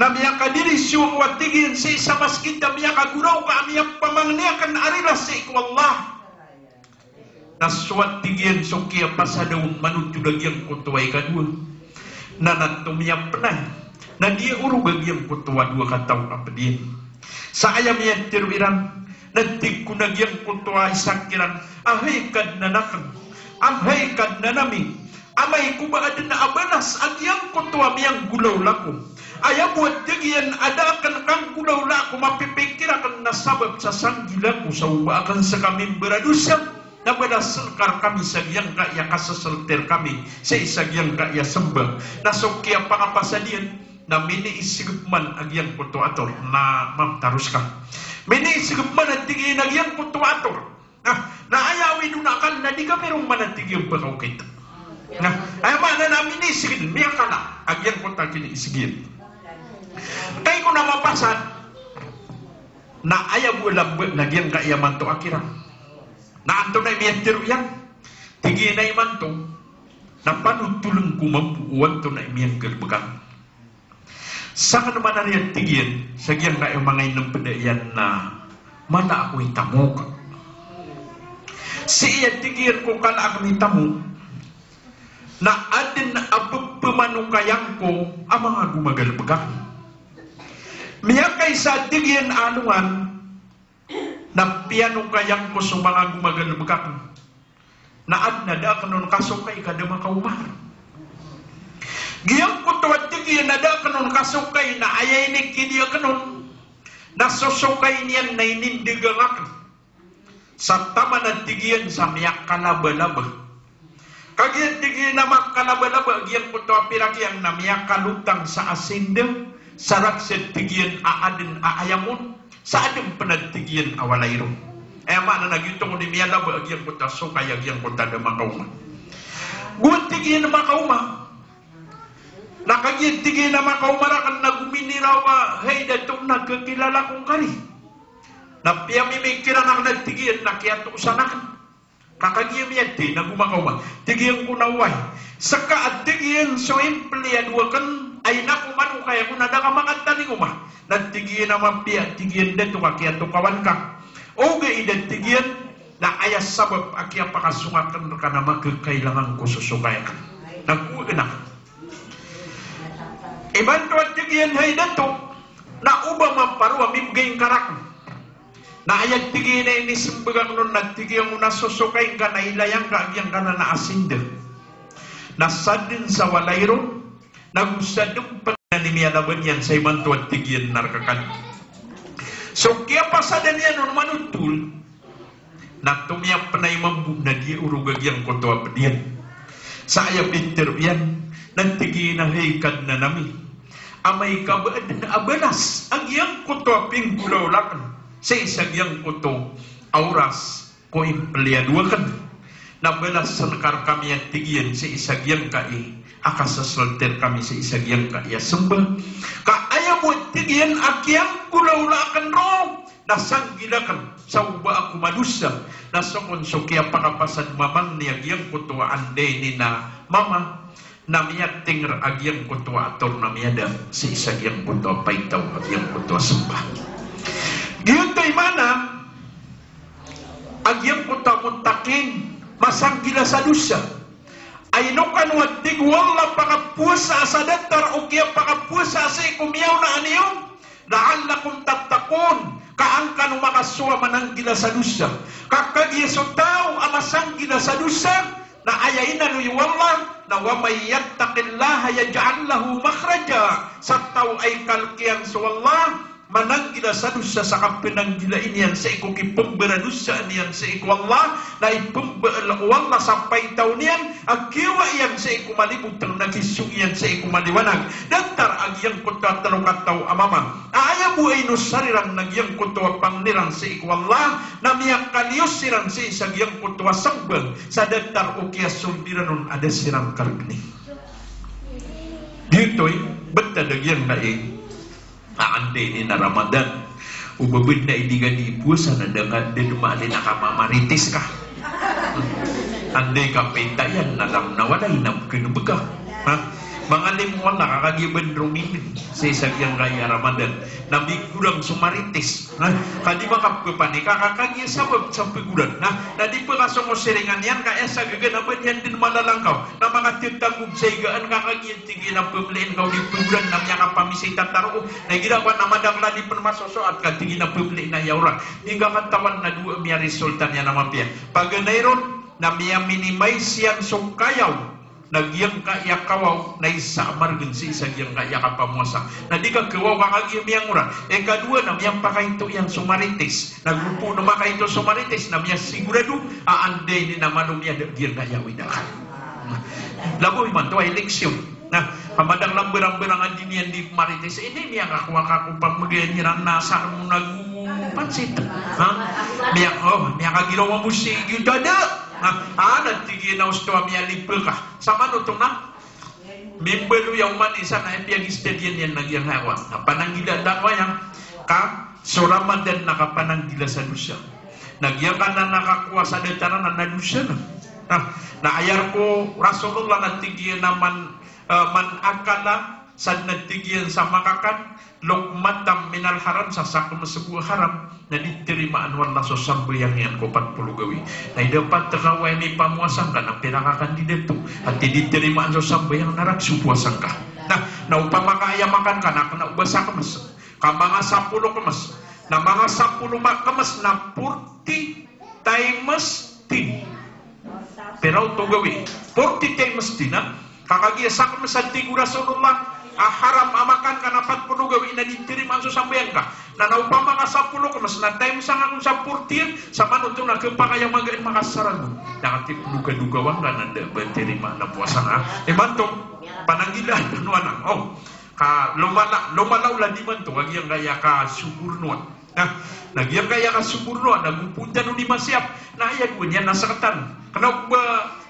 Na miyakadiri so ako a tig iyan sii sa masgit a miyakagoraok a miyapamangni akn a rila sii ko Allah. Na so a tig iyan so kiyapasad on manotol a giyangkoto a ikadowa na na tomiyapnay Na di orog a giyangkoto a dowa kataw a ped iyan. Sa aya miyatharo iran, na tig kon a giyangkoto a isa kiran a, "Hay Kadnan akn, am hay Kadnan ami, amay ko ba aden a balas a giyangkoto a miyanggolawla ko. Aya bo a tig iyan a da akn kanggolawla ko mapipikir akn na sabap sa sanggila ko sa oba akn ska mimbaradosa." Na balasen ka rkami sa giyangkaya kaseselter kami, sii sa giyangkaya semba. Na so kiyapakapasad iyan, na miniisegep man a giyangkoto a ator, na mamtaros ka. Miniisegep man a tig iyan a giyangkoto a ator. Na, na aya awid on a akal na di kami ron man a tig iyan pekaokit. Na, aya maana na miniiseg, miyakala a giyangkoto a kiniiseg iyan. Kay ko na mapasad, na aya bo a lamba na giyangkaya manto a kiran. Na antonaa i miyatharo iyan? Tig iyan a imanto, na panotolen ko mambo o antonaa i miyanggalebek akn. Sakn man a riya tig iyan, sa giyangkaya manga inempeda iyan na mala ako i tamok. Sii a tig iyan ko kala akn i tamok, na aden a pepemanokayan ko a manga gomagalebek akn. Miyakaisa a tig iyan a alongan, na piyanokayan ko so manga gomagalebek akn. Na aden a da akn on kasokay ka da makaoma. Giyangkoto a tig iyan a da akn on kasokay na aya inikidi akn on, na so sokay niyan na inindegang akn. Sa taman a tig iyan sa miyakalabalaba. Kagiya tig iyan a makalabalaba a giyangkoto a pirak iyan na miyakalotang sa asinda, sa rakhs a tig iyan a aden a ayam on, sa aden pen a tig iyan a walay ron. Aya maana na giyoto kon i miyalaba a giyangkoto a sokay a giyangkoto a da makaoma. Go tig iyan a makaoma. Na kagiya tig iyan a makaoma rakn na go miniraw a, "Hay dato, na kakilala ko ngka ri." Na piyamimikiran akn a tig iyan na kiyatosan akn. Ka kagiya miyathay na go makaoma. Tig iyan ko na oway. Seka a tig iyan so impeliyado akn, ay na ko manokay ako na da ka makatalingoma. Na tig iyan a mapiya, tig iyan dato, ka kiyatokawan ka. Ogaid a tig iyan, na aya sabap a kiyapakasong akn reka na makakailangan ko so sokay akn. Na gowaan akn. Imanto a tig iyan, "Hay dato, na oba maparo a mibegay ngka rakn." Na aya tig iyan a inisembag akn on na tig iyan ko na so sokay ngka na ilay angka a giyangkanan a asinda. Na sadn sa walay ron, na go sadn pen a miyalaban iyan sa imanto a tig iyan na reka ka. So kiyapasadan iyan on manotol, na tomiyapen a imambo na di orog a giyangkoto a ped iyan. Sa aya pitharo iyan, na tig iyan a, "Hay Kadnan ami, amay ka ba aden a balas a giyangkoto a pinggolawla akn sii sa giyangkoto a oras ko impeliyado akn, na balasen ka rkami a tig iyan sii sa giyangkai a kaseselter kami sii sa giyangkai a semba. Ka aya bo a tig iyan a kiyanggolawla akn ron na sanggila akn sa oba ako madosa." Na so kon so kiyapakapasad mamangni a giyangkoto a anday niyan a mama, na miyatinger a giyangkoto a ator na miyada sii sa giyangkoto a paitaw a giyangkoto a semba. Giyoto i maana a giyangkoto a muttaqin, masanggila sa dosa. Ay ino kano a tig o Allah pakapowasa sa datar o kiyapakapowasa sii ko miyaona niyo, la'allakum tattaqun, ka an kano makasowa mananggila sa dosa. Ka kagiya so taw a masanggila sa dosa, na aya inaloy o Allah na, "Wa man yattaqillaha yaj'al lahu makhraja." Sa taw a ikalk iyan so Allah, mananggila sa dosa sa kapananggilai niyan sii ko kipemberadosaan iyan sii ko Allah, na ipembaal o Allah sa paitaw niyan a kiyawa iyan sii ko maliboteng na kisong iyan sii ko maliwanag. Datar a giyangkoto a telo kataw a mama a aya bo a inosar iran na giyangkoto a pangni ran sii ko Allah, na miyakaliyos siran sii sa giyangkoto a sembang sa datar o kiyasold iran on a da siran karegni. Giyoto i betad a giyangkai a anday niyan a Ramadan. O ba bed na idiga di powasa na da nga da dn maalin a kamamaritis ka. Anday ka pinta iyan na lam na walay na beken beka. Ha? Mangalim o Allah ka kagiya ba den romimin sii sa giyangkaya Ramadan na migorang so marites. Na ka di makapepanik ka kagiya sabap sa pegoran. Na, na di pekasong o siringan iyan ka aya sa gegenapen iyan den malalangkaw. Na makatetanggog sa igaan ka kagiya tig iyan a pemeliin ka o di pegoran na miyakapamisita taro. Na igira ko a na madakl a di pen masosoat ka tig iyan a pemeliin a aya oran. Di ngka katawan na dowa miyaresulta niyan a mapiya. Paganay ron na miya-minimize iyan so kayaw. Na giyangkaya kawaw na isa a margen sii sa giyangkaya kapamowasa. Na di ka kawaw ka kagiya miyangoran. Ikadowa na miyapakaito iyan so marites. Na gopo na makaito so marites na miyasigorado a anday ini na malo miyada giyangkaya widakal. Labaw imanto a eleksyon. Na ka madakl a mberang-berang a di niyan di marites ini, miyakakowa ka ko pamegay iran na sa mo nago pansit. Ha? Miya, o, miyakagiraw a mosigi o dada. Ha? A, na tig iyan a osto a miyalipe ka. Samanoto na mimbaloy a oman i isa na aya piyagistadiyan iyan na giyangkaya kowan. Na pananggilaan tano aya ka so Ramadan na kapananggila sa dosa. Na giyangkanan a kakowa sa datar anan na dosa na. Na, na aya roo ko Rasulullah na tig iyan a man, eh, man akala, sa den a tig iyan sa makakan, luqmatan minal haram, sa sakemes bo a haram, na di tarimaan o Allah so sambayang iyan ko pat polo gawii. Na idapat ka o aya mipamowasa ngka na pira ka kandidat oto a di tarimaan so sambayang na rakhs so powasa ngka. Na, na opama ka aya makan ka na kena o ba sakemes, ka manga sapolo kemes. Na manga sapolo ma-, kemes na forty times ten. Pira oto gawii? Forty times ten, na? Ka kagiya sakemes a tig o Rasulullah a haram a makan ka na pat polo gawii na di tarimaan so sambayang ka. Na, na opama ka sapolo kemes na times angka kon sa forty, samanoto na kepakay a magaan makasarago. Na kati polo ka dokawa ngka na da ba tarimaan a powasa ngka. Imanto, pananggilaan tano anan. O, ka lomala, lomala o ladi imanto a giyangkaya kasobornoa. Na, na giyangkaya kasobornoa na gopo tano di masiyap. Na aya dowa niyan na sekatan. Kena o ba,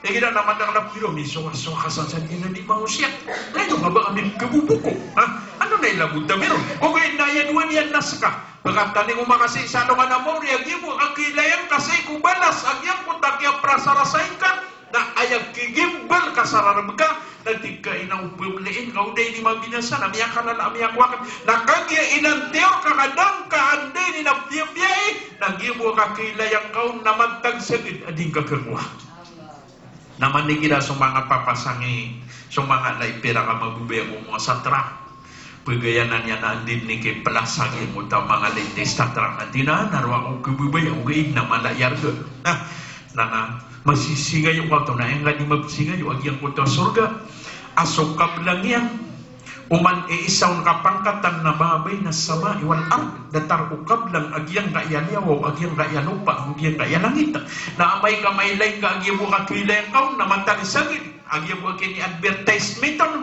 eh, igira na madakl a piro, misowasowa ka sa sa di na di mangosiyat. Na ito ka ba kami keboboko. Ha? Ano na ilabot ami ron? Ogaid na aya dowa niyan na seka. Pekatani ko makasi sa alongan a maori a giya bo a kailay angka sii ko balas a giyangkoto a kiyaprasarasai ngka. Na aya kigimbal ka sa rareb ka, na tig ka ina o pemeliin ka o da ini mabinasa, na miyakalala a miyakowa ka. Na kagiya inantiyor ka ka da ngka anday ini na biyabiyai, na giya bo a kakiilay angka on na matag saged a di ngka kakowa. Na man igira so manga papasang i, so manga lai pira ka mababaya ko manga satra. Pegayanan iyan a anda ini kiplas a giyangkoto a manga latest a trak a di na, na roo ako kababaya, ogaid na mala i arga. Na, na, na, masisingayo ka oto, na aya ngka di mapesingayo a giyangkoto a sorga a so kablang iyan oman i isa on kapangkatan na ma bayna as-sama'i wal ard, datar ko kablang a giyangkaya liyawaw, a giyangkaya lopa, a giyangkaya langit. Na amay ka mailay ngka a giya bo a kakiilay angka on na matag saged a giya bo a kini-advertisement on.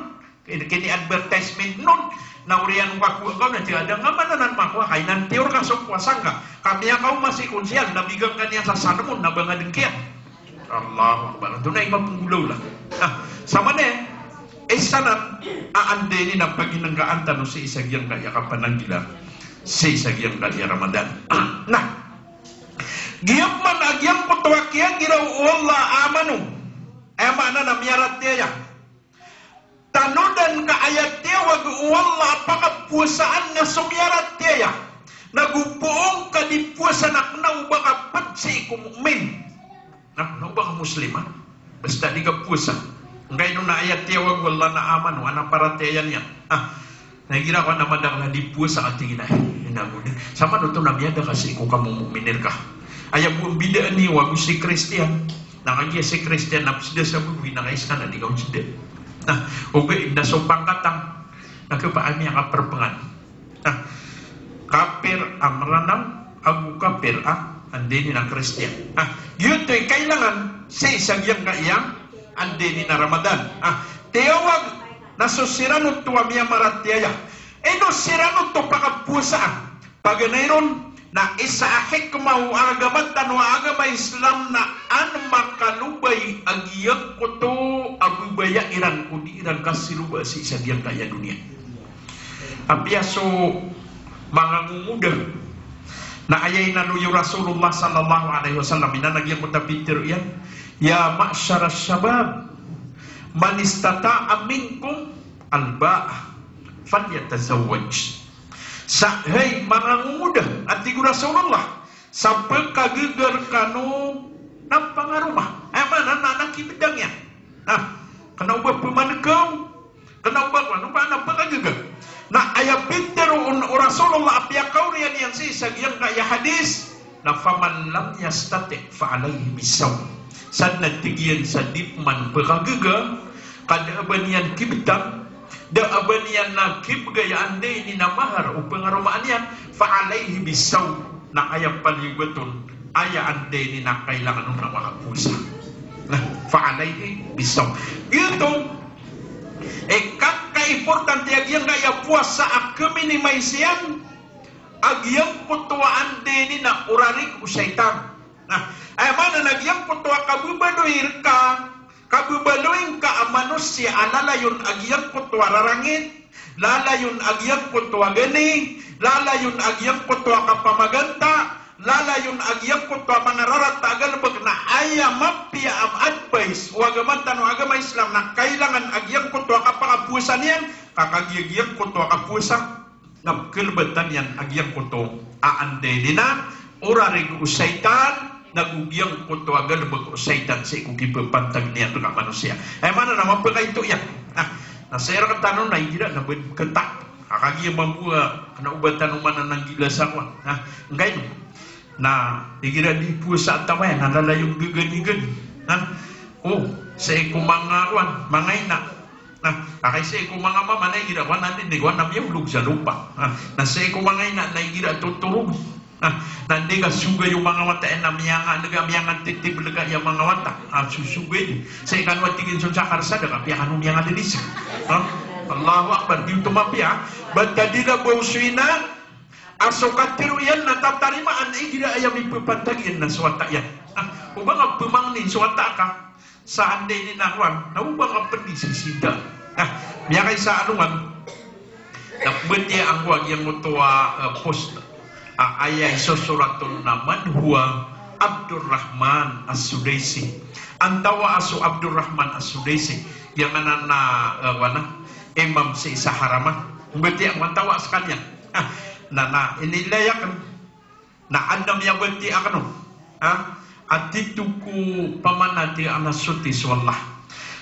Kini, kini-advertisement on, na oriyan o kakowa ka on na tig a da ngka man anan makowa ka, inantiyor ka so powasa ngka. Ka miyakaoma si konsiyal, na bigan ka niyan sa salmon, na bangaden kiyan. Allahu Akbar. Antonaa i mapenggolawla? Ah, samanaya, isa nan a anda ini na paginengkaan tano sii sa giyangkaya kapananggila sii sa giyangkaya Ramadan. Na, giya pman a giyangkoto a kiyagiraw o Allah a amanu. Aya maana na miyaratiyaya. Tanodan ka aya tiyawag o Allah a pakapowasaan na so miyaratiyaya na go poon ka di powasa na kena o ba ka ped sii ko mu'min. Na kena o ba ka Muslim, ah. Basta di ka powasa. Angkaino na aya tiyawag o Allah na amanu, a paratiyaya niyan. Ah. Na igira ko a na madakl a di powasa ka tig iyan a, eh, ina bo di. Samanoto na miyada ka sii ko kamomu'min rka. Aya bo a mbidaan iyo ago si Kristiyan. Na kagiya si Kristiyan na peseda sa bebwi na kaisa na di ka oseda. Na, ogaid na so pangkatan na kepakay a miyakaperpengan. Na, kapir a Meranaw ago kapir a, anda ini na Kristiyan. Na, giyoto i kailangan sii sa giyangkaya anda ini na Ramadan. Na, tiyawag na so siran oto a miyamaratiyaya. Ino siran oto pakapowasaan? Paganay ron na isa a hikmah o agama tano a agama Islam na an makalobay a giyangkoto a babaya iran ko di iran kasiroba sii sa giyangkaya doniya. Apiya so manga ngongoda na aya inaloy o Rasulullah sallallahu alaihi wasallam, ina na giyangkoto a pitharo iyan, "Ya ma'shara shabab, man istata'a minkum al-ba'ah falyatazawwaj. Sa hay manga ngongoda, a tig o Rasulullah, sa pkagaga rkano na pangaroma. Aya maana na, na kibdang iyan. Na kna o ba pmankaw, kna o ba, kna o ba na pkagaga. Na aya pitharo on o Rasulullah a piyakaoriyan iyan sii sa giyangkaya hadis, na faman lam yastati' fa alayhi bisawm. Sadn a tig iyan sa di pman pkagaga, ka da a ba niyan kibtang, da a ba niyan na kibgay a anda ini na mahar o pangaromaan iyan, fa alayhi bisawm, na aya paliyogat on, aya anda ini na kailangan on na makapowasa. Na, fa alayhi bisawm. Giyoto, e, ka, ka-importante a giyangkaya powasa a kminimize iyan a giyangkoto a anda ini na orarig o shaytan. Na aya maana na giyangkoto a kababaloy rka, kababaloy ngka a manosiya a lalayon a giyangkoto a rarangit, lalayon a giyangkoto a gani, lalayon a giyangkoto a kapamaganta, lalayon a giyangkoto a manga rarata a galbk, na aya mapiya a advice o agama tano a agama Islam na kailangan a giyangkoto a kapakapowasa niyan, ka kagiya giyangkoto a kapowasa na pkhalbatan iyan a giyangkoto a anda ini na orarig o shaytan, nago giyangkoto a galbk o shaytan sii ko kipapantag niyan rka manosiya. Aya maana na mapakaito iyan. Na, na sii rktano na igira na bad kta. A kagiya mambo a kna o ba tano manananggila sa kowan. Na, ngkaino. Na igira di powasa a taw aya na lalayon gaganigani. Na, o, sii ko manga kowan, manga ina. Na, a kay sii ko manga mama na igira kowan na di, di kowan na miyaolog sa lopa. Na, na sii ko manga ina na igira totorogi. Na, na di ka sogay o manga wata iyan na miyanga, di ka miyanga titib lka iya manga wata. A, sosogay. Sii kano a tig iyan son sa karsada ka piyakano miyanga dn isa. Ha? Allahu Akbar. Di oto mapiya. Ba ta di laba o so ina a so katharo iyan na tatarimaan igira aya mipapantag iyan na so wata iyan. A, o ba nga pmangnin so wata ka sa anda ini na kowan, na o ba nga pd i sisida. Na miyakaisa a alongan na pmbatiya angko a giyangkoto a, eh, post a aya isosorat on na man huwa Abdurrahman As-Sudaisi. Antawaa so Abdurrahman As-Sudaisi? Giyangkanan a, eh, kowan a, imam sii sa Haram. Pmbatiya angko antawaa skaniyan. A, na, na inilay akn na adn a miyabatiya akn on, ha? A tito ko pamanati a na soti so Allah.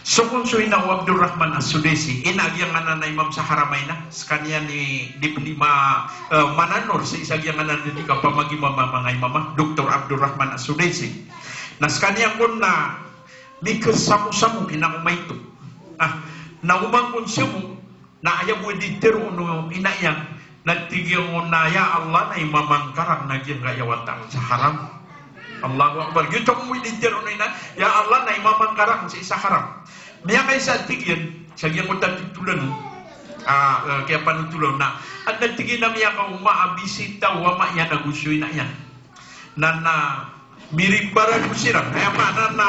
So kon so ina o Abdurrahman As-Sudaisi, ina a giyangkanan a imam sa Haramain, skaniyan i di pn di ma, eh, mananor sii sa giyangkanan a di kapamagimam a manga imam a, Doktor Abdurrahman As-Sudaisi. Na skaniyan kon na mikhasamosamo kna o maito. A, na oman kon samo, na aya bo di tharoon o ina iyan, na tig iyan on a, "Ya Allah, na imamangkarang na giyangkaya wata akn sa Haram." Allahu Akbar. Giyoto bo di tharoon o ina, "Ya Allah, na imamangkarang sii sa Haram." Miyakaisa a tig iyan, sa giyangkoto a titolan on, a, eh, kiyapanotolan on na, adn a tig iyan a miyakaoma a bisita o ama iyan ago so ina iyan. Na, na miriparado siran. Aya maana na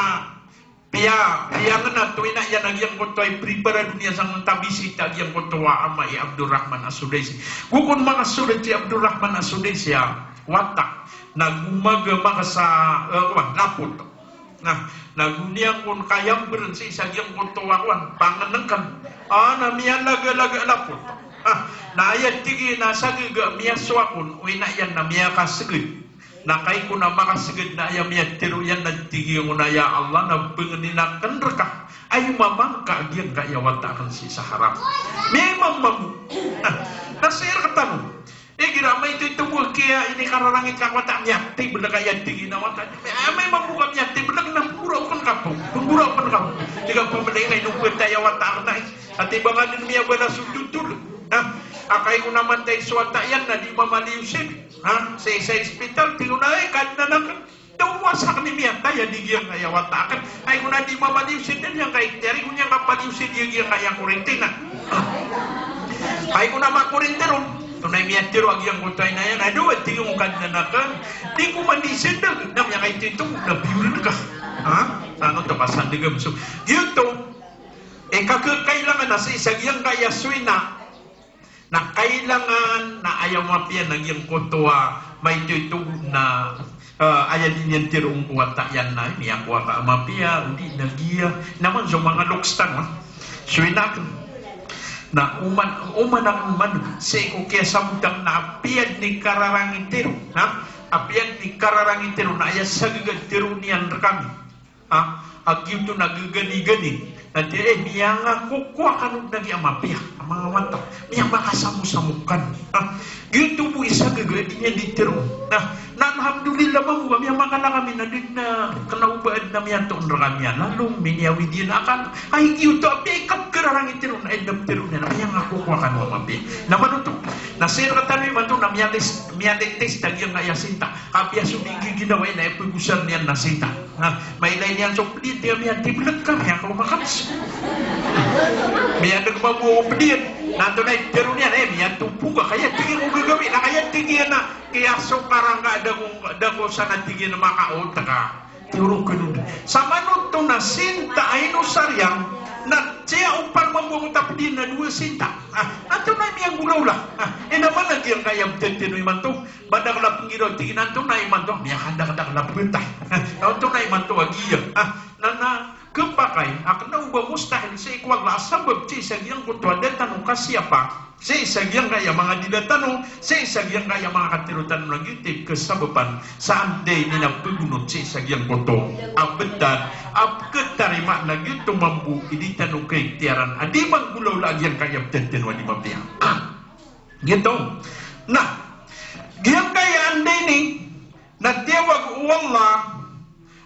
Piya, piyangnat o ina iyan a giyangkoto a ipriparado niyan sangkoto a bisita a giyangkoto a ama i Abdurrahman As-Sudaisi. Go kon makasold si Abdurrahman As-Sudaisi a wata na gomagamak sa, eh, kowan, lapot. Na, na go niyan kon kayambrn sii sa giyangkoto a kowan, pangnngkn. A, na miyalagalaga lapot. A, na aya tig iyan a sagaga miyasowa kon o ina iyan na miyakasgd. Na kagiya kon a makasgd na aya miyatharo iyan na tig iyan on a, "Ya Allah, na pangnin akn rka a imamangka giyangkaya wata akn sii sa Haram." Miyaimam mambo. Na sii rktano, igira maito-ito bo a kiya inikararangit ka ko wata, miyatibl ka aya tig iyan a wata. Miyaimam mambo ka miyatibl ka na pnggoraok pn ka bo. Pnggoraok pn ka bo. Di ka pamlay na ino bo aya wata akn na. Ati ba nga dn miyabala so dotol. Ha? A kagiya kon a mantay so wata iyan na di mamaliyo sii. Ha? Sii sa ospital, tig iyan a, "Ay, Kadnan akn, taw a sakn i miyatay a di giyangkaya wata akn." Ay, kon a di mamaliyo sii, di giyangkaya, di giyangkaya paliyo sii, di giyangkaya korinti na. Ha? Ay, kon a makorinti ron, tonaa i miyatharo a giyangkoto a ina iyan, "Ado, tig iyan, o Kadnan akn, di ko man di sii, na miyakaito-ito, na biyorn ka." Ha? Sa ano to, pasandgam. So, giyoto, e, ka, ka, kailangan a sii sa giyangkaya so ina, na kailangan na aya mapiya na giyangkoto a maito-ito na, eh, aya di niyan tharoon ko wata iyan na miyakowa ka a mapiya, odi na giya. Na man so manga loks tano, ha? So ina akn. Na oman, oman akn man sii ko kiyasamot akn na apiya dn i kararangiti ron, na apiya dn i kararangiti ron na aya sagaga tharoon iyan rkami. Ha? A giyoto na gaganigani. Na tig iyan, eh, miyangakokowa kano dn a giya mapiya a manga wata. Miyamakasamosamok kano. Ha? Giyoto bo i sagaga a di niyan di tharoon. Na, na alhamdulillah mambo ka miyamakalak ami na di dn a kna o ba adn a miyatoon rkami a lalo, miniyawi diyan a akal. Ay, giyoto a apiya i kapkararangiti ron, ay, dn a ptharoon iyan a miyangakokowa kano a mapiya. Na mano oto? Na sii rktano imanto na miyalis-, miyalitis ta giyangkaya sinta. Ka apiya so di giginawai na aya pagosarn iyan na sinta. Na mailay niyan so pd iyan, tig iyan, miyatiblk ka, miyakaoma ka. Miyadg mambo o pd iyan. Na antonaa i tharoon iyan, eh, miyatopo ka, kaya tig iyan ko gagawii, na kaya tig iyan a kiyasokar angka a da ko, da ko san a tig iyan a makaot ka. Tharoon kano dn. Sa mano oto na sinta a inosar iyan, na sii a opama mambo a pd iyan na dowa sinta. Ah, antonaa i miyanggolawla? Ah, ino man a giyangkaya btad tano imanto. Madakl a pnggiraw, tig iyan, antonaa imanto, miyakadakdakl a btad. Antonaa imanto a giya. Ah, na, na khapakay a kna o ba mustahil sii ko Allah a sabap sii sa giyangkoto a da tano kasiyapa sii sa giyangkaya manga dila tano, sii sa giyangkaya manga katharo tano na giyoto i kasabapan sa anda i di na pagonot sii sa giyangkoto a btad a pkhatarima na giyoto mambo i di tano kaikhtiyaran a di manggolawla a giyangkaya btad tano a di mapiya. Ah. Giyoto. Na giyangkaya anda ini na tiyawag o Allah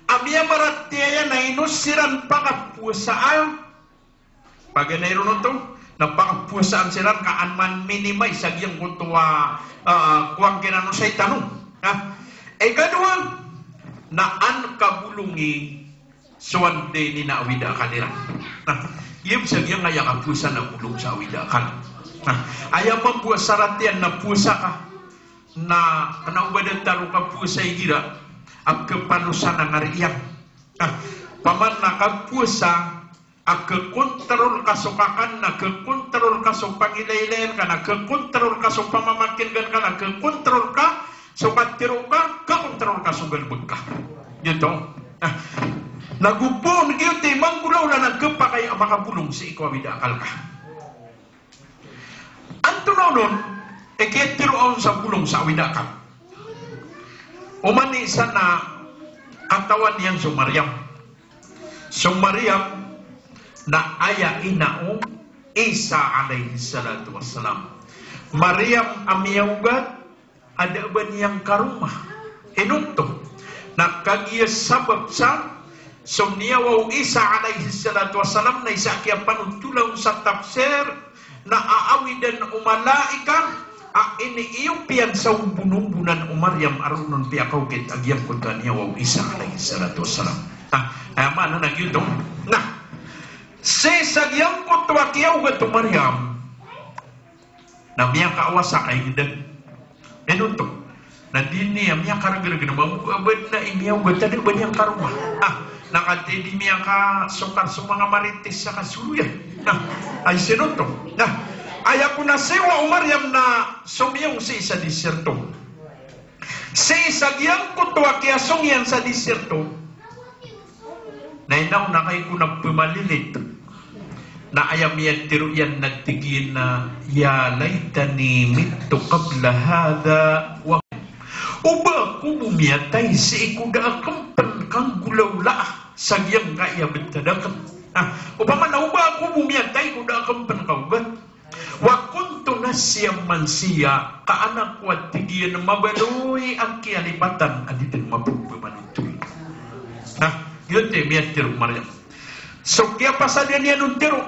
a miyamaratiyaya na ino siran pakapowasaan. Paganay ron oto na pakapowasaan siran ka an man minimay sa giyangkoto a, ah, kowan kiran o saytan o. Ha? Ikadowa na an kabolongi so anda ini na awid a akal iran. Na, aya bo sa giyangkaya kapowasa na bolong sa awid a akal. Na, aya mambo a sarat iyan na powasa ka, na kna o ba datar o kapowasa igira a khapalosan a ngari iyan. Na, opama na kapowasa a khakontrol ka so kakan, na khakontrol ka so pangilaylayan ka, na khakontrol ka so pamamakin'gan ka, na khakontrol ka so katharo ka, khakontrol ka so galbk ka. Giyoto. Na, na go poon giyoto i manggolawla na khapakay a makabolong sii ko awid a akal ka. Antonaa onon i kiyatharo on sa bolong sa awid a akal? Oman i isa na katawan iyan so Maryam. So Maryam na aya ina o Isa alayhis salatu wassalam. Maryam a miyaogat a da a ba niyan karoma. Ino oto? Na kagiya sabap sa so niyawa o Isa alayhis salatu wassalam na isa a kiyapanothol on sa tafsir na aawidan o malaikat a iniiyop iyan sa ombononbonan o Maryam a roo on piyakaokit a giyangkoto a niyawa o Isa alayhis salatu wassalam. Na aya maana na giyoto. Na sii sa giyangkoto a kiyaogat o Maryam na miyakaawasa ka ingd. Ino oto? Na di niyan miyakaragrag na mambo a ba adn a miyaogat a da a ba niyan karoma. Ah, na katii di miyakasokar so manga marites sa kasoloyan. Na, ay sii oto. Na aya kon a siyowa o Maryam na somiyong sii sa disyerto. Sii sa giyangkoto a kiyasong iyan sa disyerto, na ino na kay ko na pmalilit. Na aya miyatharo iyan na tig iyan a, "Ya laytani mittu qabla hadha wa," o ba ako bo miyatay sii ko da akn pn kanggolawlaa sa giyangkaya btad akn. Ah, opama na o ba ako bo miyatay ko da akn pn kaogat. Wa kuntu nasiyan mansiya, ka an ako a tig iyan mabaloy a kiyalipatan a di dn mapmanothol. Na giyoto i miyatharo o Maryam. So kiyapasad iyan iyan on tharo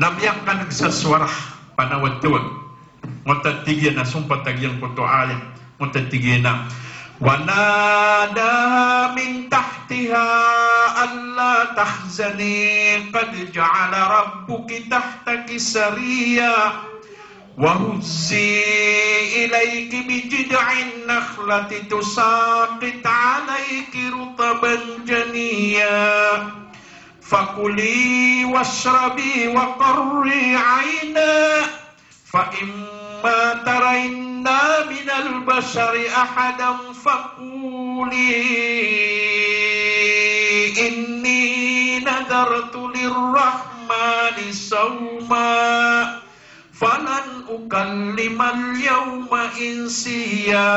na miyakan'g sa sowara, panawagtawag. Ngoto a tig iyan a sompat a giyangkoto a ayat. Ngoto a tig iyan a, "Wa nadaha min tahtiha alla tahzani qad ja'ala rabbuki tahtaki sariyya. Wa huzzi ilayki bi jid'in nakhlati tusaqit alayki rutban janiyya. Fakuli washrabi wa qarri ayna. Fa imma tarayinna minal bashari ahadan faquli inni nadhartu nadartu lirrahmani sawma, falan ukallimal yawma insiya.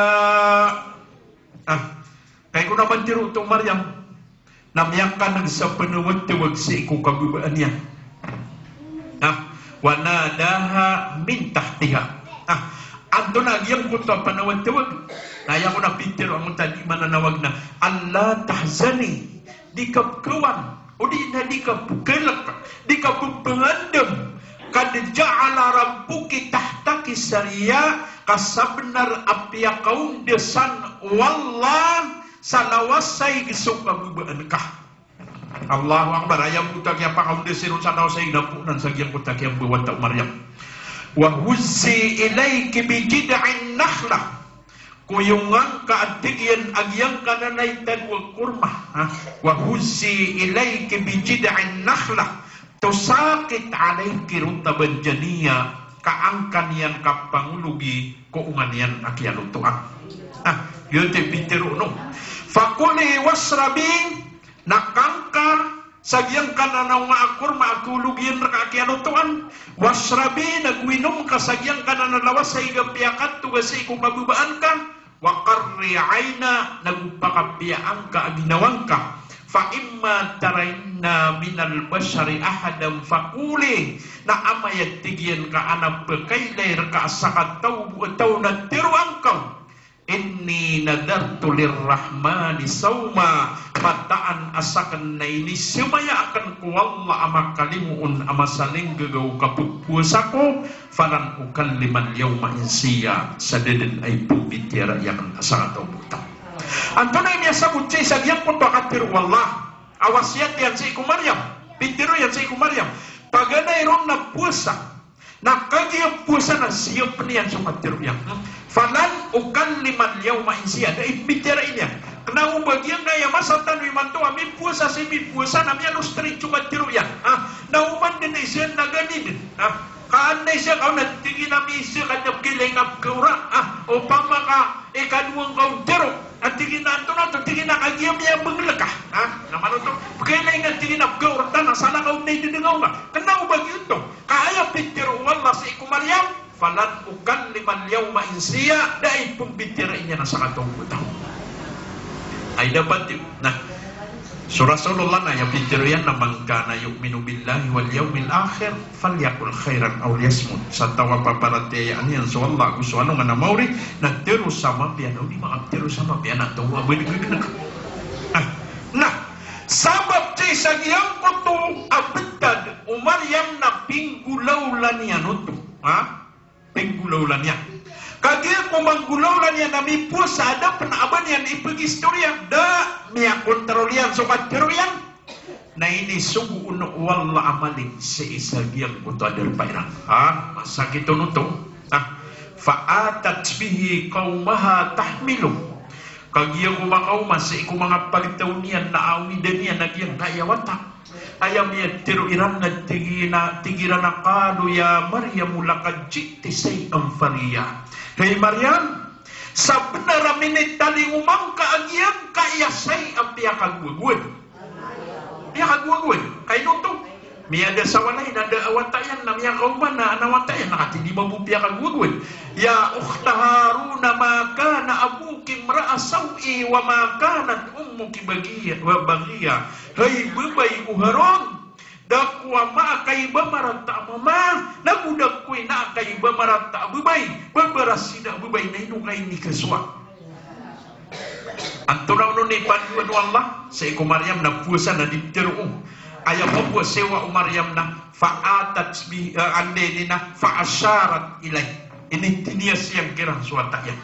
Ah, kagiya ko na pitharo oto o Maryam na miyakaneg sa panawatawag sii ko kababaan iyan. Na, wa nadaha min tahtiha. Na, antonaa giyangkoto a panawatawag? Na aya ko na pitharo angkoto a di mananawag na, "Alla tahzani," di ka pkawan, odi na di ka pkalek, di ka pphangandam. "Qad ja'ala rabbuki tahtaki sariyya," ka sabnar a piyakaondasan o Allah sa lawasaig so kababaan ka. Allahu Akbar. Aya angkoto a kiyapakaondas iron sa lawasaig na poon sa giyangkoto a kiyabawata o Maryam. "Wa huzzi ilayki bi jid'in nakhlah." Koyongan ka a tig iyan a giyangkanan a itado a korma, ha? "Wa huzzi ilayki bi jid'in nakhlah, tusaqit alayki rutaban janiyya." Ka angka niyan kapangologi ko onga niyan a kiyalotoan. Ah, giyoto i pitharo on. "Fakuli washrabi," na kangka sa giyangkanan a onga a korma a kologi iyan rka a kiyalotoan. "Washrabi," na go inom ka sa giyangkanan a lawasaig a piyakatoga sii ko kababaan ka. "Wa qarri ayna," na go pakapiya angka a ginawa ngka. "Fa imma tarayinna minal bashari ahadan faquli," na amay a tig iyan ka a adn a pkailay rka a sakataw bo a taw na tharoa ngka on, "Inni nadartu lirrahmani sawma," mataan a sakn na inisamaya akn ko Allah a makalimo on a masalinggagaw ka pphowasa ko, "falan ukallimal yawma insiya," sa da dn a ipmbitiyarai akn a sakataw bo a taw. Antonaa i miyasabot sii sa giyangkoto a katharo o Allah a wasiyat iyan sii ko Maryam, pitharo iyan sii ko Maryam, paganay ron na powasa. Na kagiya powasa na siyapn iyan so katharo iyan. Hmm. "Falan ukallimal yawma insiya." Da i pitharo iyan. Kna o ba giyangkaya masa tano imanto a mipowasa si mipowasa na miyalos trit so katharo iyan. Ah, na oman dn isa na gani dn. Ah, ka an na isa ka on na tig iyan a misa ka da pkailay nga pkaora. Ah, opama ka ikadowa ngka on tharo. A tig iyan a antonaa oto, tig iyan a kagiya miyabngl ka. Ha? Na mano oto, pkailay nga tig iyan a pkaorta na salakaw na idadngaw nga. Kna o ba giyoto. Ka aya pitharo o Allah sii ko Maryam, "Falan ukallimal yawma insiya," da i pmbitiyarai niyan a sakataw bo a taw. Ay dapat iyo. Na, so Rasulullah na aya pitharo iyan na, "Man kana yu'minu billahi wal yawmil akhir, falyaqul khairan aw liyasmut." Sa taw a paparatiyayaan iyan so Allah ago so alongan a maori, na tharo sa mapiya na odi makaptharo sa mapiya na taw a ba dgdgn. Ah, na, sabap sii sa giyangkoto a btad o Maryam na pinggolawla niyan oto. Ha? Pinggolawla niyan. Kagiya ko manggolawla niyan a mipowasa a da pn a ba niyan ipgistoriya, da miyakontrol iyan so katharo iyan. Na inisogo on o Allah a maling sii sa giyangkoto a darpa iran. Ha? Masakit on oto. Ha? Fa atat bihi qawmaha tahmiluh. Kagiya ko makaoma sii ko manga pagtaw niyan na awidan iyan a giyangkaya wata. Aya miyatharo iran na tig iran a, tig iran a qalu ya Maryamu laqad ji'ti shay'an fariyya. Hay Maryam, sabnar a minitalingoma ngka a giyangkaya shay' a piyakagowagowad. Piyakagowagowad. Ka ino oto? Miyada sa walay na da a wata iyan na miyakaoma na adn a wata iyan na katii di mambo piyakagowagowad. Ya ukhta Haruna ma kana abuki imra'a saw'in wa ma kanat ummuki baghiya, wa baghiyya. Hay babay o Harun, da ko ama a kaiba marata a mama, na go da ko ina a kaiba marata a babay, ba barasida a babay na ino ka inikasowa. Antonaa onon i pandoan o Allah sii ko Maryam na powasa na di ptharo o. Aya mapowasa o Maryam na fa atat bi, eh, anda ini na fa asharat ilayh. Initiniya siyan kiran so wata iyan.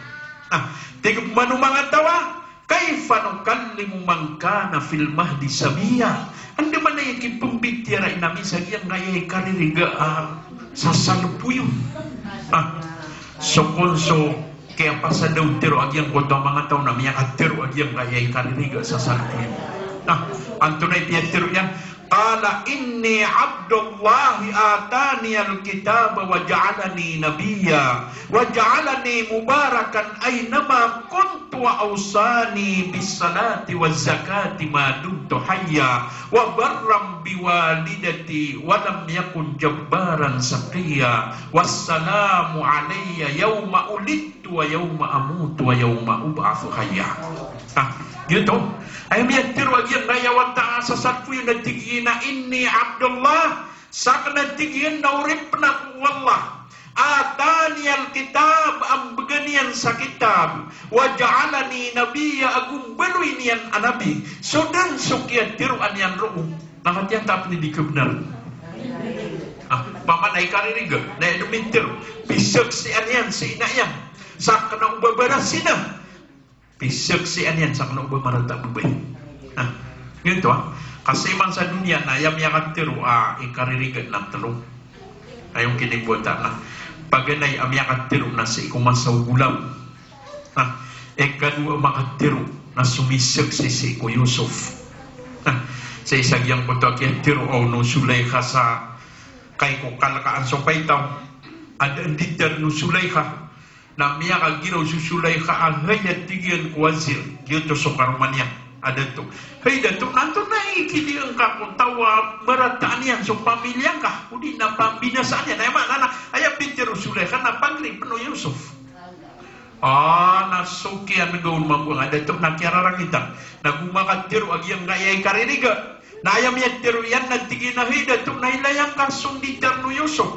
Ah, tig man o manga taw a, kayfa nukallimu man kana fil mahdi sabiyya. Andamanaya i kipmbitiyarai ami sa giyangkaya i kaririga a sasalpoy on. Ah, so kon so kiyapasad o tharo a giyangkoto a manga taw na miyakatharo a giyangkaya i kaririga a sasalpoy on. Ah, antonaa i piyatharo iyan? Qala inni Abdullah ataniyal kitaba wa ja'alani nabiyya wa ja'alani mubarakan aynama kuntu wa awsani bis salati waz zakati ma dumtu hayya wa barran bi walidati wa lam yakun jabbaran shaqiyya. Wassalamu alayya yawma wulidtu wa yawma amutu wa yawma ub'athu hayya. Ah, giyoto. Aya miyatharo a giyangkaya wata a sasatpoy na tig iyan a inni Abdullah, sakn a tig iyan na oripn ako o Allah. Ataniyal kitab, a mbgan iyan sa kitab. Wa ja'alani nabiyya, ago mbaloy niyan a nabi. So dn so kiyatharoa niyan roo na katiyatap ni di kabnar. Ah, opama na ikaririga, na aya dn mitharo, pisaksian iyan si ina iyan, sakn o ba barasina. Pisaksian iyan sakn o ba marata a babay. Ah, giyoto, ah. Kasi man sa doniya na aya miyakatharo a ikaririga na tlo. Aya on kinimbawata na paganay a miyakatharo na sii ko masa o golaw. Ah, ikadowa a makatharo na so misaksi sii ko Yusuf. Ah, sii sa giyangkoto a kiyatharo o Zulaikha sa kai ko kalkaan so paitaw a da dn ditharo o Zulaikha. Na miyakagiraw so Zulaikha a hay, a tig iyan ko wazir, giyoto so karoma niyan a dato. Hay dato, na antonaa i kidiyaan ka ko taw a marataan iyan so pamilya ngka, odi na pambinasaan iyan? Aya maana na aya pitharo o Zulaikha na pagripn o Yusuf. Ah, na so kiyan'gaw mambo a dato na kiyararangitan. Na go makatharo a giyangkaya ikaririga. Na aya miyatharo iyan na tig iyan a hay dato, na ilaya ngka so nditharo o Yusuf.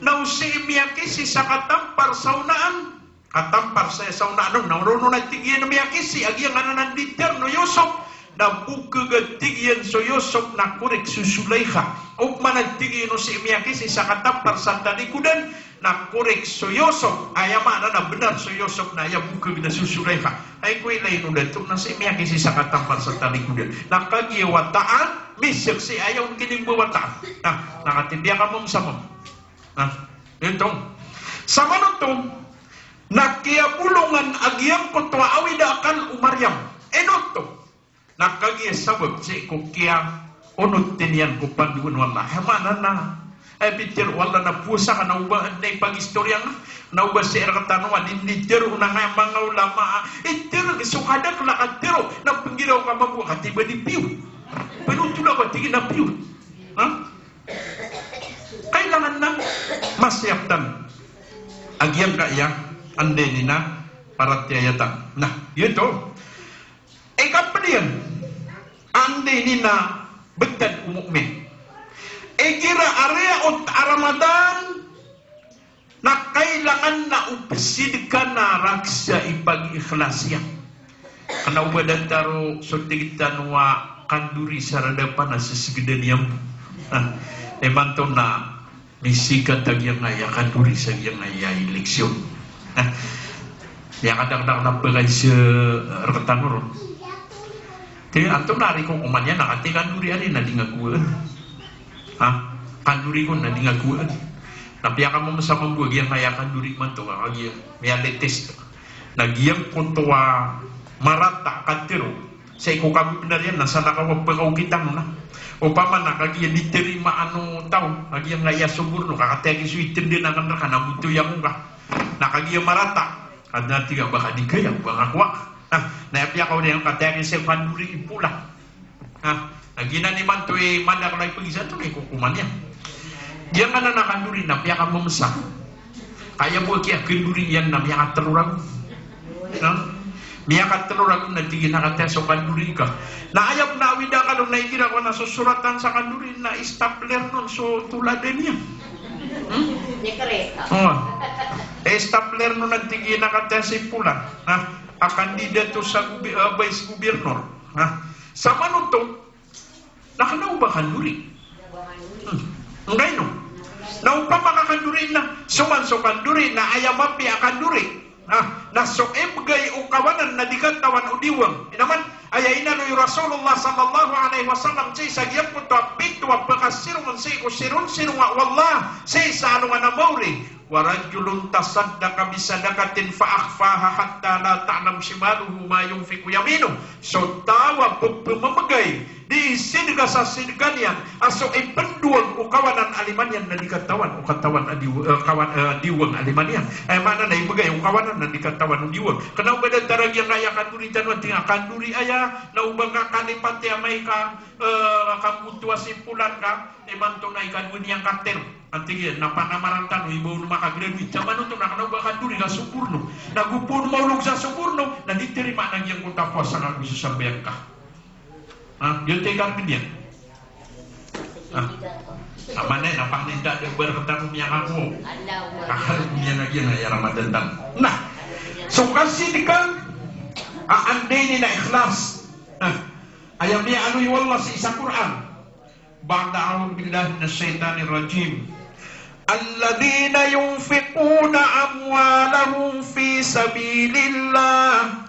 Na o sii miyakisi sa katampar sa onaan, katampar sa, sa onaan on, na roo na tig iyan a miyakisi a giyangkanan a nditharo o Yusuf, na bokag a tig iyan so Yusuf na korek so Zulaikha. Opama na tig iyan o sii miyakisi sa katampar sa talikodan, na korek so Yusuf, aya maana na bnar so Yusuf, na aya bokag na so Zulaikha. Ay ko ilay o dato na sii miyakisi sa katampar sa talikodan. Na kagiya wata a misaksi, aya on kinimbawata. Na, na katii, piyakamomosa mambo. Na, giyoto. Samanoto na kiyabolongan a giyangkoto a awid a akal o Maryam. Ino oto? Na kagiya sabap sii ko kiyaonot iyan ko pandoan o Allah. Aya maana na, aya pitharo o Allah na powasa ka na o ba adn a ipagistoriya ngka, na o ba sii rktano a di nditharo o manga, manga ulama a, itharo so kadakl a katharo, na pnggiraw ka mambo a katii ba di piyo. Pnotol ako a tig iyan a piyo. Ha? Kailangan na masiyap tano a giyangkaya anda ini na paratiyaya tano. Na, giyoto. Ikapd iyan, anda ini na btad o mu'min. Igira a riyaot a Ramadan, na kailangan na o psidka na raksa i pag-ikhlas iyan. Kna o ba datar o so tig tano a kandori sa radapan a sisgdan iyan bo. Ah, imanto na misikat a giyangkaya kandori sa giyangkaya eleksyon. Ah, miyakadakdakl a pkaiza rktano ron. Tig iyan, antonaa i kokoman iyan, na katii kandori ari na di ngagowaan. Ha? Kandori kon na di ngagowaan. Na piyakamomosa mambo a giyangkaya kandori imanto ka kagiya miya-latest. Na giyangkoto a marata a katharo sii ko kabnar iyan na salakaw a pkaokit tano na. Opama na kagiya di tarimaan o taw a giyangkaya so gobornor ka katii aki so itndn akn rka na botoy ako ngka. Na kagiya marata, ka adn a tig a ba ka di kaya, ba ngka kowa. Ah, na aya piyakaori iyan katii aki so kandori i pola. Ah, na giyanan imanto i madakl a ipagizaan, antonaa i kokoman iyan. Giyangkanan a kandori na piyakamomosa. Ka aya bo a kiyakandori iyan na miyakatlo ragon. Ha? Miyakatlo ragon na tig iyan a katii so kandori ka. Na aya pn a awid a akal on na igira ko na sosoratan sa kandori na stapler on so toladan iyan. Hmm? Oh. Eh, stapler on na tig iyan a katii si pola. Ha? A kandidato sa gobi-, ah, vice governor. Ha? Samanoto, na kna o ba kandori. Hmm. Ngkaino? Na opama ka kandori na, so man so kandori na aya mapiya a kandori. Ah, na so ibgay o kawanan na di katawan o diwang. Inaman, aya inaloy o Rasulullah sallallahu alaihi wasallam sii sa giyangkoto a pito a pkasirongan sii ko sironsirong o Allah, sii sa alongan a maori. Wa rajulun tasaddaqa bisadaqatin fa akhfaha hatta la ta'lam shimaluhu ma yunfiqu yaminuh. So taw a pphamamgay di sidka sa sidka niyan a so ipndowag o kawanan a lima niyan na di katawan o katawan a di, eh, kawan, eh, diwang a lima niyan. Aya maana na ibgay o kawanan na di katawan o diwang. Kna o ba da taragi angkaya kandori tano, anti nga kandori aya, na o ba nga kalipati amay ka, eh, kamboto a si polan ka, imanto na ikadowa niyan kater. Anti giya, na panamaran tano, iba on makagraduate. Sa manoto na kna o ba kandori ka Soborno. Na go pn maolog sa Soborno, na di tarimaan a giyangkoto a powasa ka go so sambayang ka. Ha? Giyoto i karmi niyan. Ha? Amanay, na pangninda da barkatan ko miyakakowa. Kakal ko miyan a giya na aya Ramadan tano. Na, so kasidka a anda ini na ikhlas. Ha? Aya miyaaloy o Allah sii sa Qur'an. Ba'da a'udhu billahi minash shaytanir rajim. Alladhina yunfiquna amwalahum fi sabilillah,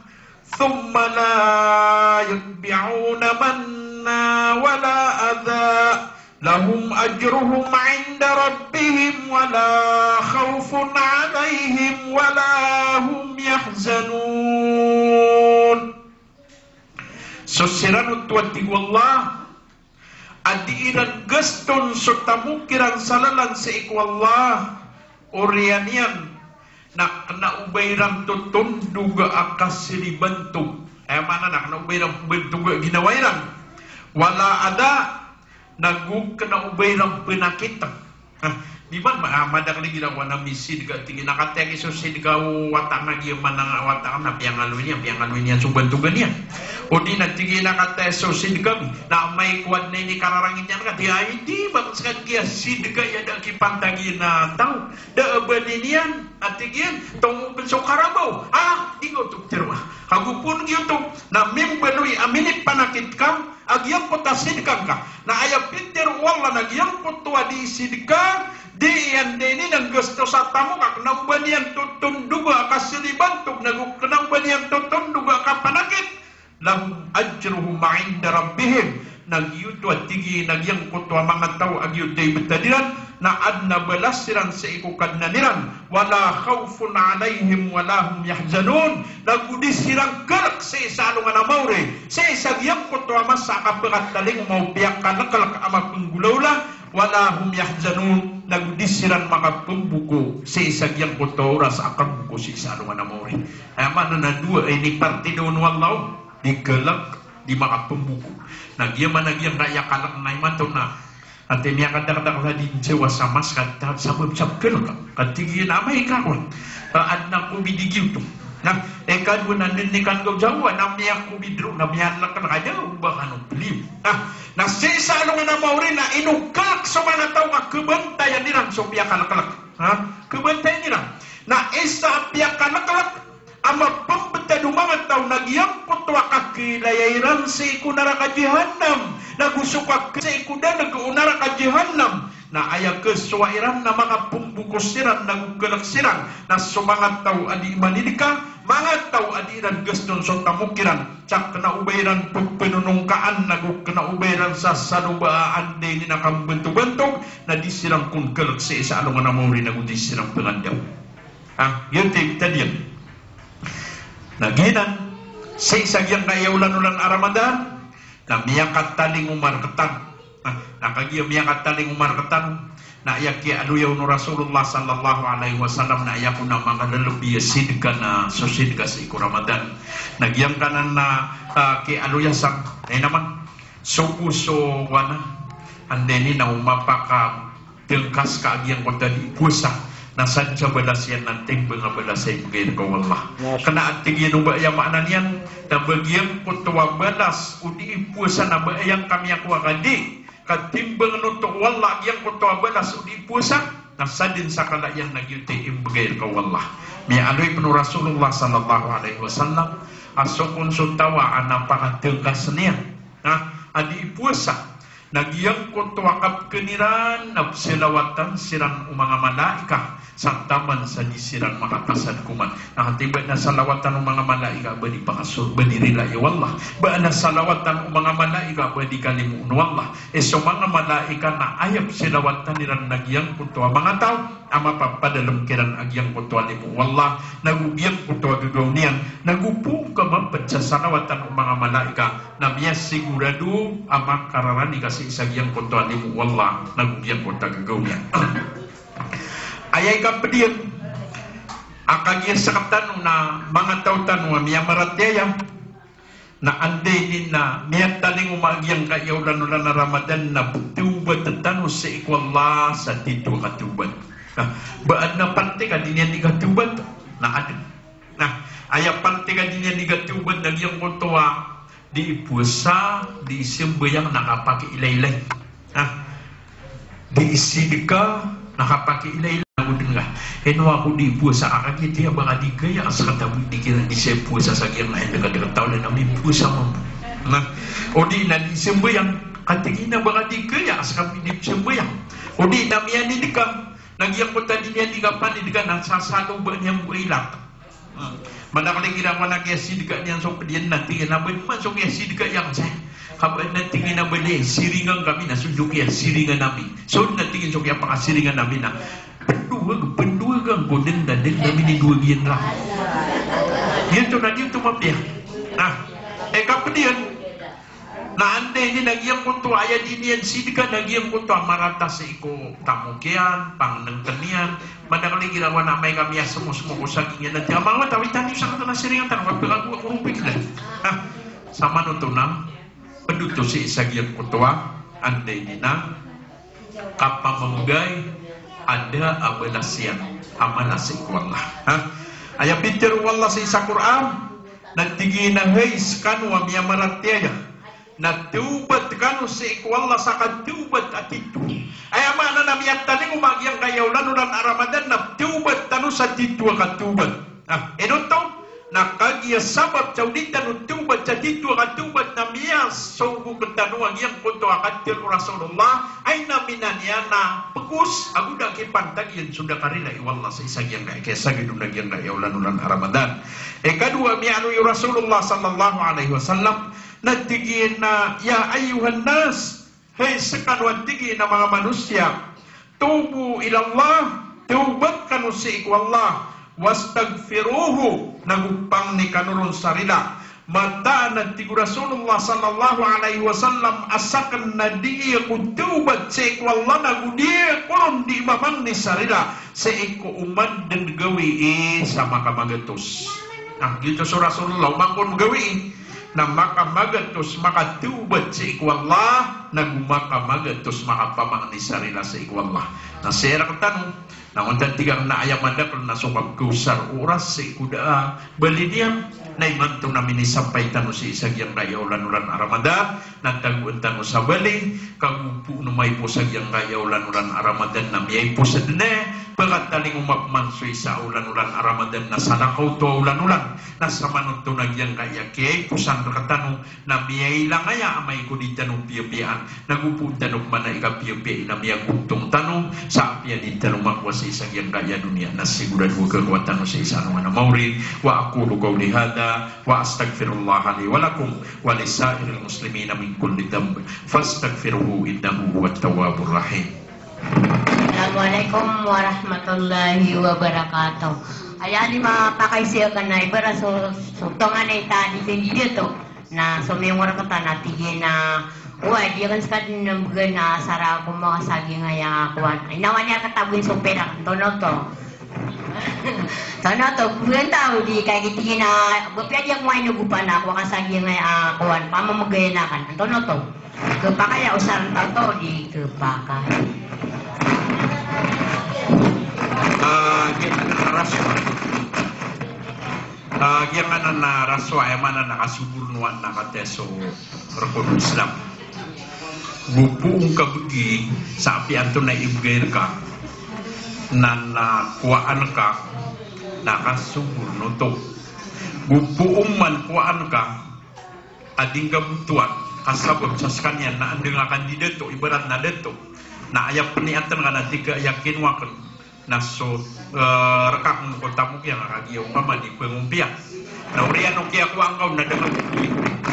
thumma la yutbi'una manna wala adha, lahum ajruhum 'inda rabbihim wala khawfun 'alayhim wala hum yahzanun. So siran oto, a tig o Allah, a dii ran gaston so tamok iran sa lalan sii ko Allah, oriyan iyan na kna o ba iran totondoga a kasilibantog. Aya maana na kna o ba iran pmbantog a ginawa iran. Wala adha, na go kna o ba iran pnakit. Ah, di ba, ma-, ah, madakl igira wana misidka, tig iyan a kataya ki so sidka o wata na giya, mana wata na piyangaloy niyan, piyangaloy niyan so bantogan iyan. O di na tig iyan a kataya so sidka, na amay ko adn a inikararangit iyan ka, di ay, di ba, ska giya sidka iyan da kipantagi na taw, da a bali niyan, a tig iyan, tongogn so karabaw, ah, di ko oto tero. Kago pn giyoto, na mimbaloy a minipanakit ka a giyangkoto a sidka ngka. Na aya pitharo o Allah na giyangkoto a dii sidka, dii anda ini na nggasto sa tamok a kna o ba niyan totondoga a kasilibantog, na go kna o ba niyan totondoga a kapanakit. Lahum ajruhum 'inda rabbihim. Na giyoto, a tig iyan, a giyangkoto a manga taw a giyoto i btad iran, na adn a balas iran sii ko Kadnan iran. Wala khawfun 'alayhim wala hum yahzanun. Na go di siran kalk sii sa alongan a maori, sii sa giyangkoto a masa a kapakatalingoma o piyakalklk a mapnggolawla. Wala hum yahzanun. Na go di siran makapmboko sii sa giyangkoto a oras a kamboko sii sa alongan a maori. Aya maana na dowa ini partido o Allah, di kalk, di makapmboko. Na giya mana giyangkaya kalk na imanto na, ati miyakadakdakl sa di njawa sa mas ka ta-, sabap sa kalk. Ka tig iyan a amay ka kon, a, adn a kobid i giyoto. Na, e, kadowa na nini kan gaw jawa, na miyakobi dro, na miyalk ka, na kaya o ba kano pliyo. Na, na sii sa alongan a maori na ino kalk so manga taw ka kabantayan iran so piyakalklk. Ha? Kabantayan iran. Na isa a piyakalklk a mapmbtad o manga taw na giyangkoto a kakilaya iran sii ko naraka Jahannam, na go so kak-, sii ko daneg o naraka Jahannam. Na aya kasowa iran na makapmboko siran na go kalk siran, na so manga taw a dii manidka, manga taw a dii ran gaston so tamok iran, sa kna o ba iran pphanonongkaan na go kna o ba iran sasalobaa anda ini na kambantobantog, na di siran kon kalk sii sa alongan a maori na go di siran pngandaw. Ha, giyoto i btad iyan. Na giyanan, sii sa giyangkaya olan-olan a Ramadan, na miyakatalingoma rktano. Na, na kagiya miyakatalingoma rktano, na aya kiyaaloya on o Rasulullah sallallahu alaihi wasallam, na aya kon a manga lalabi a sidka na so sidka sii ko Ramadan. Na giyangkanan na, ah, kiyaaloya san, na ino man, so bo so wana, anda ini na o mapaka tngkas ka a giyangkoto a dii powasa, na sadn sa balas iyan na timbang a balas a ibgay rka o Allah. Masha Allah. Kna a tig iyan o ba aya maana niyan, na ba giyangkoto a balas o dii powasa na ba aya ngka miyakowa ka di, ka timbang oto o Allah a giyangkoto a balas o dii powasa, na sadn sa kala iyan na giyoto i imbgay rka o Allah. Miyaaloy pn o Rasulullah sallallahu alaihi wasallam, a so kon so taw a adn a pakatngkas niyan, na, a dii powasa, Na giyangkoto a kapkn iran na pzalawatan siran o manga malaikat sa taman sa di siran makakasad koman. Na katii ba adn a salawatan o manga malaikat ba di pangasor, ba di rilai o Allah. Ba adn a salawatan o manga malaikat ba di kalimoon o Allah. Eh, so manga malaikat na aya pzalawatan iran na giyangkoto a manga taw a mapapadalm kiran a giyangkoto a limo o Allah, nago giyangkoto a gagaw niyan, nago poon ka mapd sa salawatan o manga malaikat, na miyasigurado a makararani ka sii sa giyangkoto a limo o Allah, nago giyangkoto a gagaw niyan. Aya ikapd iyan, a kagiya sktano na manga taw tano a miyamaratiyaya, na anda ini na miyatalingoma a giyangkaya olan-olan a Ramadan na pthawbat tano sii ko Allah sa titho a kathawbat. Na, ba adn a parte ka di niyan di kathawbat? Na adn. Na, aya parte ka di niyan di kathawbat na giyangkoto a di powasa, di sambayang, na kapakiilaylay. Na, di sidka, na kapakiilaylay. Ago dn ka, ino ako di powasa, a kagiya tiya ba ka di kaya a skatawi di kiran di saya powasa sa giyangkaya dka-dka taw, na mipowasa mambo. Na, odi na di sambayang, katii na ba ka di kaya a skami di sambayang. Odi na miyanidka, na giyangkoto a di niyan di kapanidka na sasaloba niyan bo ilak. Hmm. Madakl igira ko na kiyasidka niyan so pd iyan na tig iyan a ba dn man so kiyasidka iyan sa. Ka ba dn a tig iyan a ba di siringan kami na so dn so kiyasiringan ami. So na tig iyan so kiyapakasiringan ami na pndowag, pndowag angko dn da dn ami ni dowag iyan ra. Giyoto na di oto mapiya. Na, eh, kapd iyan. Na anda ini na giyangkoto a aya di niyan sidka na giyangkoto a marata sii ko tamok iyan, pangnngkn iyan, madakl igira ko na amay ka miyasmosmo ko saging iyan na tiya, "Ama, tawi tano sa kata na siringan tano, kapkago ako ropik na." Ah, samanoto na pd oto sii sa giyangkoto a anda ini na kapamamgay a da a balas iyan a mala sii ko Allah. Ha? Aya pitharo o Allah sii sa Qur'an, na tig iyan a hay skano a miyamaratiyaya, na thawbat kano sii ko Allah sa kathawbat a titho. Aya maana na miyatalingoma a giyangkaya olan-olan a Ramadan na thawbat tano sa titho a kathawbat. Ah, ino oto? Na kagiya sabap sa o di tano thawbat sa titho a kathawbat na miyasogo rktano a giyangkoto a katharo o Rasulullah, ay na miyanan iyan a pkos, ago da kipantag iyan so da karila i Allah sii sa giyangkaya kiyasagad on a giyangkaya olan-olan a Ramadan. Ikadowa, miyaaloy o Rasulullah sallallahu alaihi wasallam, na tig iyan a, "Ya ayyuhan nas," hay skano a tig iyan a manga manosiya, "tubu ilallah," thawbat kano sii ko Allah, "wastaghfiruhu," nago pangni kano ron sa rila. Mataan a tig o Rasulullah sallallahu alaihi wasallam a sakn na dii ako thawbat sii ko Allah nago dii ako ron dii mamangni sa rila sii ko oman dn gawii sa makamagatos. Na, giyoto so Rasulullah, oman kon gawii na makamagatos makathawbat sii ko Allah, nago makamagatos makapamangni sa rila sii ko Allah. Na sii rktano, na onta tig akn a aya madakl na so kapkhaosar o oras sii ko da a bali niyan, na imanto na minisampay tano sii sa giyangkaya olan-olan a Ramadan, na tagoan tano sa bali, kago poon o maiposa giyangkaya olan-olan a Ramadan na miyaipos dn, pkatalingoma pman so isa a olan-olan a Ramadan na salakaw oto a olan-olan. Na samanoto na giyangkaya kiyaiposan rktano na miyailangaya amay ko di tano piyapiyaan. Nago poon tano pman a ikapiyapiyai na miyagontong tano sa apiya di tano makowa sii sa giyangkaya doniya na sigorado a kakowa tano sii sa alongan a maori. Wa aqulu qawli hadha wa astaghfirullaha li wa lakum wa li sa'iril muslimina min kulli dhanb, fastaghfiruhu innahu huwat tawwabur rahim. Assalamualaikum warahmatullahi wabarakatuh. Aya di mapakaiza akn na ibarat so, so tonganay ta di tindidi to. Na so miyongor kata na tig iyan a, "Wa, di akn ska dn mbgan a sara ko makasaging aya kowan." Inawan iyan a kataboin so pirak, antonaa oto? Antonaa oto? Bgan ta o di kay tig iyan a, "Ba piya di ako mainogopan a ko kasaging aya kowan, pamamgayan akn." Antonaa oto? Khapakay a osar ta oto, di khapakay. Ah, giyanan a raswa. Ah, giyanan a raswa, aya maana na kasobornoan na kataya so rkn o Islam. Go poon ka bgi sa apiya antonaa i bgay rka, na, na kowaan ka, na kasoborno oto. Go poon man kowaan ka, a di ngka botowan, Sabap sa skaniyan na anda nga kandidato, ibarat na dato. Na aya pniyatan ka na tig ka aya kinowa akn na so, eh, rk akn ko tamok iyan a kagiya opama di pangompiya. Na oriyan o kiyakowa ngka on na da ka,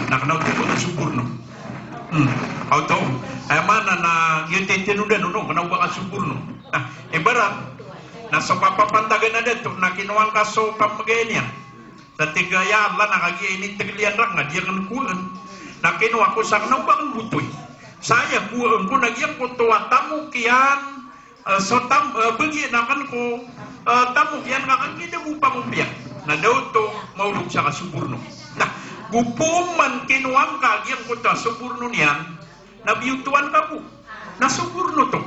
na kna o ba ka so gobornor. Hmm. Oto. Aya maana na giyoto i tinodan on, kna o ba ka so gobornor. Na ibarat na so kapapantagan a dato na kinowa ngka so pamagay niyan. Sa tig ka, ya Allah, na kagiya initgl iyan rka nga di akn kowaan. Na kinowa ko sa kna o ba akn botoy. Sa aya kowaan ko na giyangkoto a tamok iyan, eh, so tam-, eh, bagian akn ko, eh, tamok iyan ka kagiya da bo pangompiya. Na da oto maolog sa ka so gobornor. Na go pman kinowa ngka giyangkoto a so gobornor iyan, na biyotoan ka bo. Na so gobornor oto.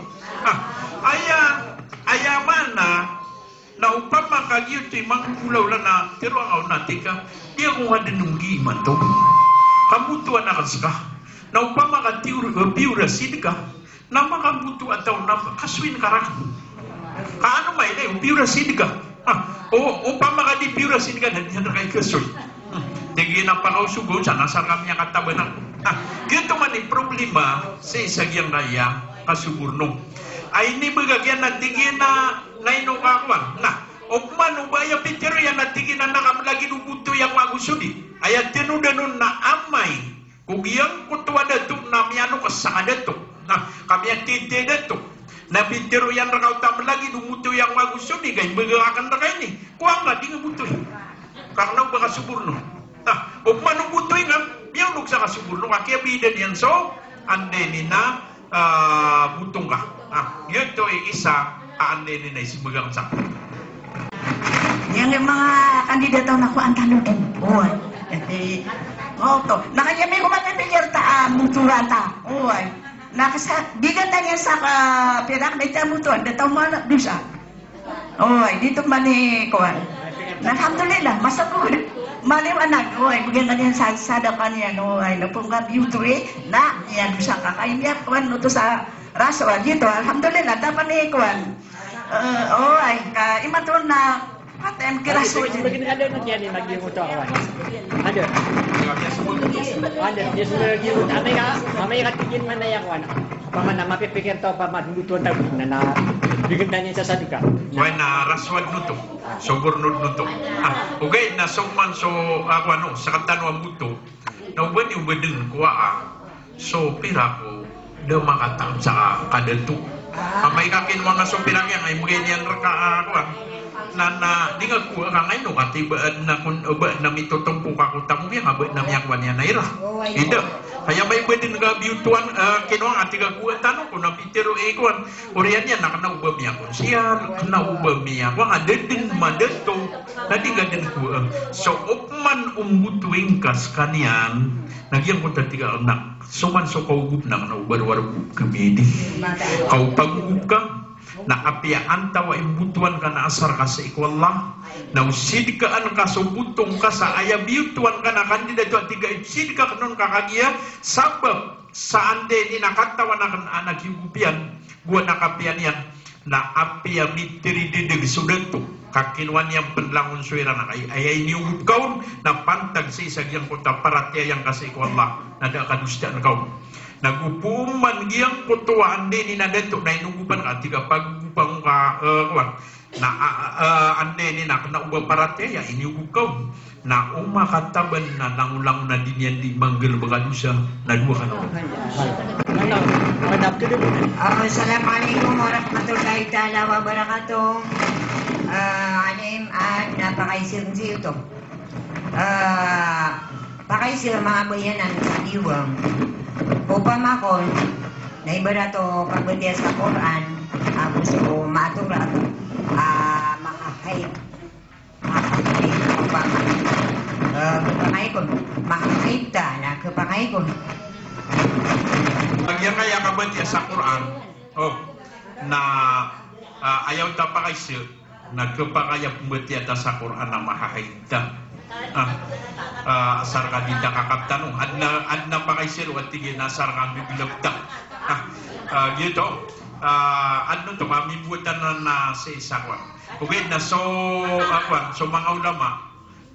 Ah, aya, aya maana na opama ka giyoto i manggolawla na tharoa ngka on na tig ka, di ako nga dn onggi imanto. Ka mbotoan akn ska. Na opama ka tiyor-, eh, piyor a sidka, na makamboto a taw na kasoyin ka rakn. Ka ano mailay o piyor a sidka. Ah, o, opama ka di piyor a sidka na di anda ka ikasoy. Tig iyan a pakaosog on sa na asar ka miyakatabana. Ah, giyoto man i problema sii sa giyangkaya ka so gobornor. Ay inibgay iyan na tig iyan a na ino ka kowan. Na opama o ba aya pitharo iyan na tig iyan a na ka mlagid o botoy ako ago so di. Aya tinodan on na amay ko giyangkoto a dato na miyanokes sa ka dato. Na ka miyatiti a dato. Na pitharo iyan rka oto a mlagid o botoy ako ago so di, ka imbgay akn rka ini. Kowa ngka di nga botoy. Ka kna o ba ka so gobornor. Na opama o botoy ngka, miyaolog sa ka so gobornor, ka kiyabidan iyan so, anda ini na, ah, boto ngka. Ah, giyoto i isa a anda ini na isimbag akn sa. Giyangkai manga kandidato na kowaan tano dn. Oway. Ati, oto. Na kagiya mikoman pipikir ta, ah, mbotoan ta. Oway. Na kasa, di ganda niyan sa ka, pirak, di ta mbotoan, da taw man dosa. Oway, di to man i kowan. Na alhamdulillah, masagod. Maliwanag, oway, bgan ka niyan sa, sadaka niyan, oway, na pman ka biyotoy, na, niyan dosa ka, kay niyan kowan, oto sa, Raswad, giyoto, alhamdulillah, taman i kowan. Eh, o, ay, ka, imanto na, P T M ki Raswad. Bagi na, anda na niyan i magiyoto a kowan. Anda. Anda, yes, magiyoto. Amay ka, amay ka tig iyan man aya kowan. Opama na mapipikir ta, opama na, na, bigyan ta niyan sa sadaka. Kowan na Raswad oto. Sobor oto. Ah, ogaid na so man so, ah, kowan, o, sa katano a mboto. Na o ba niyo ba dn kowaa so pira ko da makataam sa kadato. Amay ka kinowa nga so pira kiyan, ay mbgay niyan rka, ah, kowan. Na, na, di nga kowaa ka ngayno, ka ti ba adn a kon, ba adn a mitotompo ka ko tamok iyan, ka ba adn a miyakowa niyan a ira. Ida. Aya amay ba dn ka biyotoan, ah, kinowa nga tig a kowaa tano ko na pitharo i kowan. Oriyan iyan na kna o ba miyakonsiyal, kna o ba miyakowa, nga da dn madato. Na di nga dn kowaa. So, opama o mbotoy ngka skaniyan, na giyangkoto a tig a, na so man so kaogop na kna o ba rowar bo kmidi. Ka o pagogop ka, na apiya antawaa i mbotoan ka na asar ka sii ko Allah, na o sidkaan ka so boto ngka sa aya biyotoan ka na kandidato a tig a isidka akn on ka kagiya sabap sa anda ini na katawan akn a anak i ogop iyan, go anak a piya niyan, na apiya mitiri didg so dato, ka kinowa niyan pn langon so ira na kay, aya iniyogop ka on, na pantag sii sa giyangkoto a paratiyaya ngka sii ko Allah, na da a kadosaan ka on. Na go pman giyangkoto a anda ini na dato, na inogopan ka, tig a pagogopan ka, eh, kowan. Na, a, a, a, anda ini na kna o ba paratiyaya, iniyogop ka on. Na o makataban na langolangon a di niyan di manggalbk a dosa, na dowa ka na. Ah, assalamu alaikum warahmatullahi taala wabarakatuh. Ah, alim, ah, na pakaisir sii oto. Ah, pakaisir manga bayanan sa diwang. Opama kon, na ibarat o kabatiya sa Quran, ago so maatoran, ah, manga haid. Manga haid, opama. Ah, khapakay kon. Manga haid ta, na khapakay kon. Giyangkaya kabatiya sa Quran. O, na, ah, aya oto a pakaisir. Na khapakay a pmbatiya ta sa Quran a mahahaid ta. Ah, ah, asar ka di ta kakaptan on. Adn a, adn a pakaisir o a tig iyan a asar ka mbiblb ta. Ah, ah, giyoto. Ah, adn oto ka mimbotan na, na sii sa kowan. Ogaid na so, ah, kowan, so manga ulama.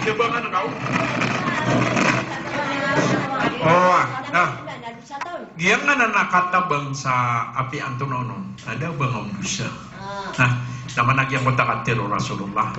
Tabangan ka. O, ah. Giyangkanan a katabang sa apiya antonaa onon, na da a ba ngka on dosa. Na, na mana giyangkoto a katharo o Rasulullah,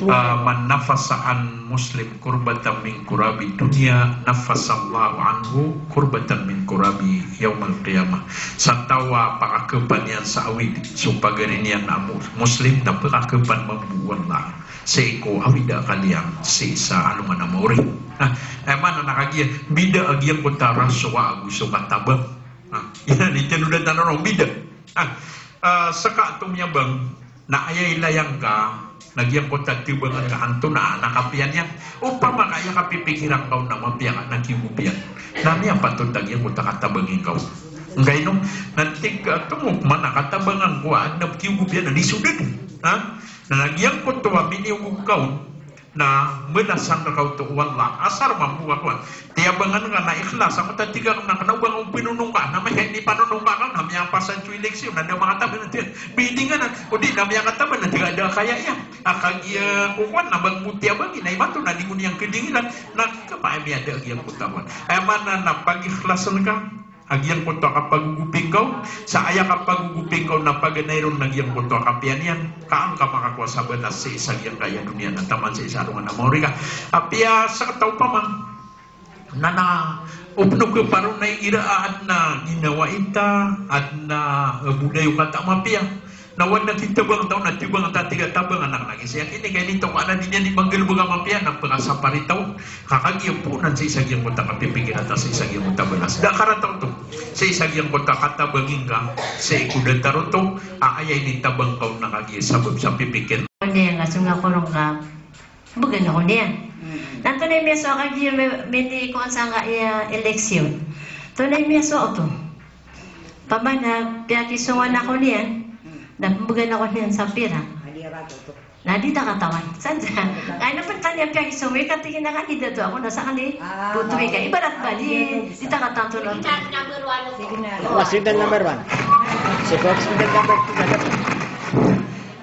ah, "Man nafasa an muslim kurbatan min kurabi dunya, nafasallahu anhu kurbatan min kurabi yawmal qiyamah." Sa taw a pakakhapan iyan sa awid so pagari niyan a mu-, muslim, na pakakhapan mambo o Allah sii ko awid a kaliyang sii sa alongan a maori. Na, aya maana na kagiya bida a giyangkoto a rasuwa ago so katabang. Na, iyan i tanodan tano ron, bida. Na, ah, seka oto miyabang, na aya ilay angka na giyangkoto a tabangan ka antonaa na kapiya niyan. Opama ka aya kapipikiran ka on na mapiya ka na kiyogop iyan, na miyapatot a giyangkoto a katabang ingka on. Ngkaino? Na tig ka, tongo pman a katabangan ko a adn a kiyogop iyan na di so dad. Ha? Na giyangkoto a miniyogop ka on na melasan rka oto o Allah. Asar mambo a kowan, tiyabangan ka na ikhlas. Angkoto a tig akn na kna o ba ngka on pinonongka, na miyapasad so eleksyon, na da a makatabang, na tig a bidingan, o di na miyakatabang, na tig a da a kaya iyan. A kagiya kowan na ba ngka on tiyabangi, na imanto na di ngka on iyan kidingilan, na kapaya miyada a giyangkoto a kowan. Aya maana na pagikhlasan ka a giyangkoto a kapagogoping ka on, sa aya kapagogoping ka on na paganay ron na giyangkoto a kapiya niyan, ka an ka makakowa sa balas sii sa giyangkaya a doniya na taman sii sa alongan a maori ka. Apiya sekataw opama na, na opno ka paron na igira a adn a ginawa ita, adn a, eh, boday o kata a mapiya. Na oway na titabang taw, na titabang taw, tig a tabangan akn a giyai. Sii akn ini, kagiya di taw, ka na di niyan di manggalbk a mapiya, na pekasapar i taw. Ka kagiya poon sii sa giyangkoto a kapipikir a ta sii sa giyangkoto a balas. Da a karata oto sii sa giyangkoto a katabang ingka sii ko datar oto a aya initabang ka on na kagiya sabap sa pipikir. Odi, nga so nga korong ka Bgan ako niyan. Mm. Na antonaa i miyasowa ka giya mi-, mini kowan sangkaya eleksyon. Antonaa i miyasowa oto. Opama na piyakisongan ako niyan. Mm. Na pmbgan ako niyan sa pira. Na di ta katawan. Sadn sa. Kaya na pn kaniyan piyakisongan, katii na kandidato ako na sa kaniyan. Ah, boto ka. Ibarat ba di, di ta katawan oto. Signal number one. Signal number one. Signal number two.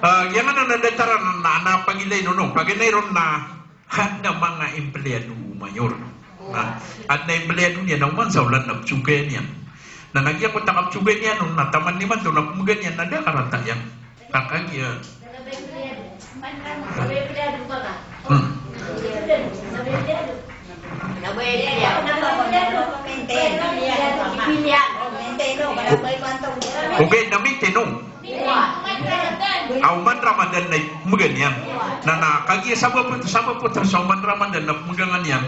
Ah, giyanan na datar a, na, na pagilay on, no? Paganay ron na adn a manga empleyado o mayor. Na adn a empleyado niyan na oman sa olan na pzogayan iyan. Na giyangkoto a kapzogayan iyan on na taman imanto na pmbgan iyan na da a karata iyan. Ka kagiya. Hmm. Ogaid na mintino. A oman Ramadan na ipmbgan iyan. Na, na kagiya sabap oto, sabap oto sa oman Ramadan na pmbgan iyan.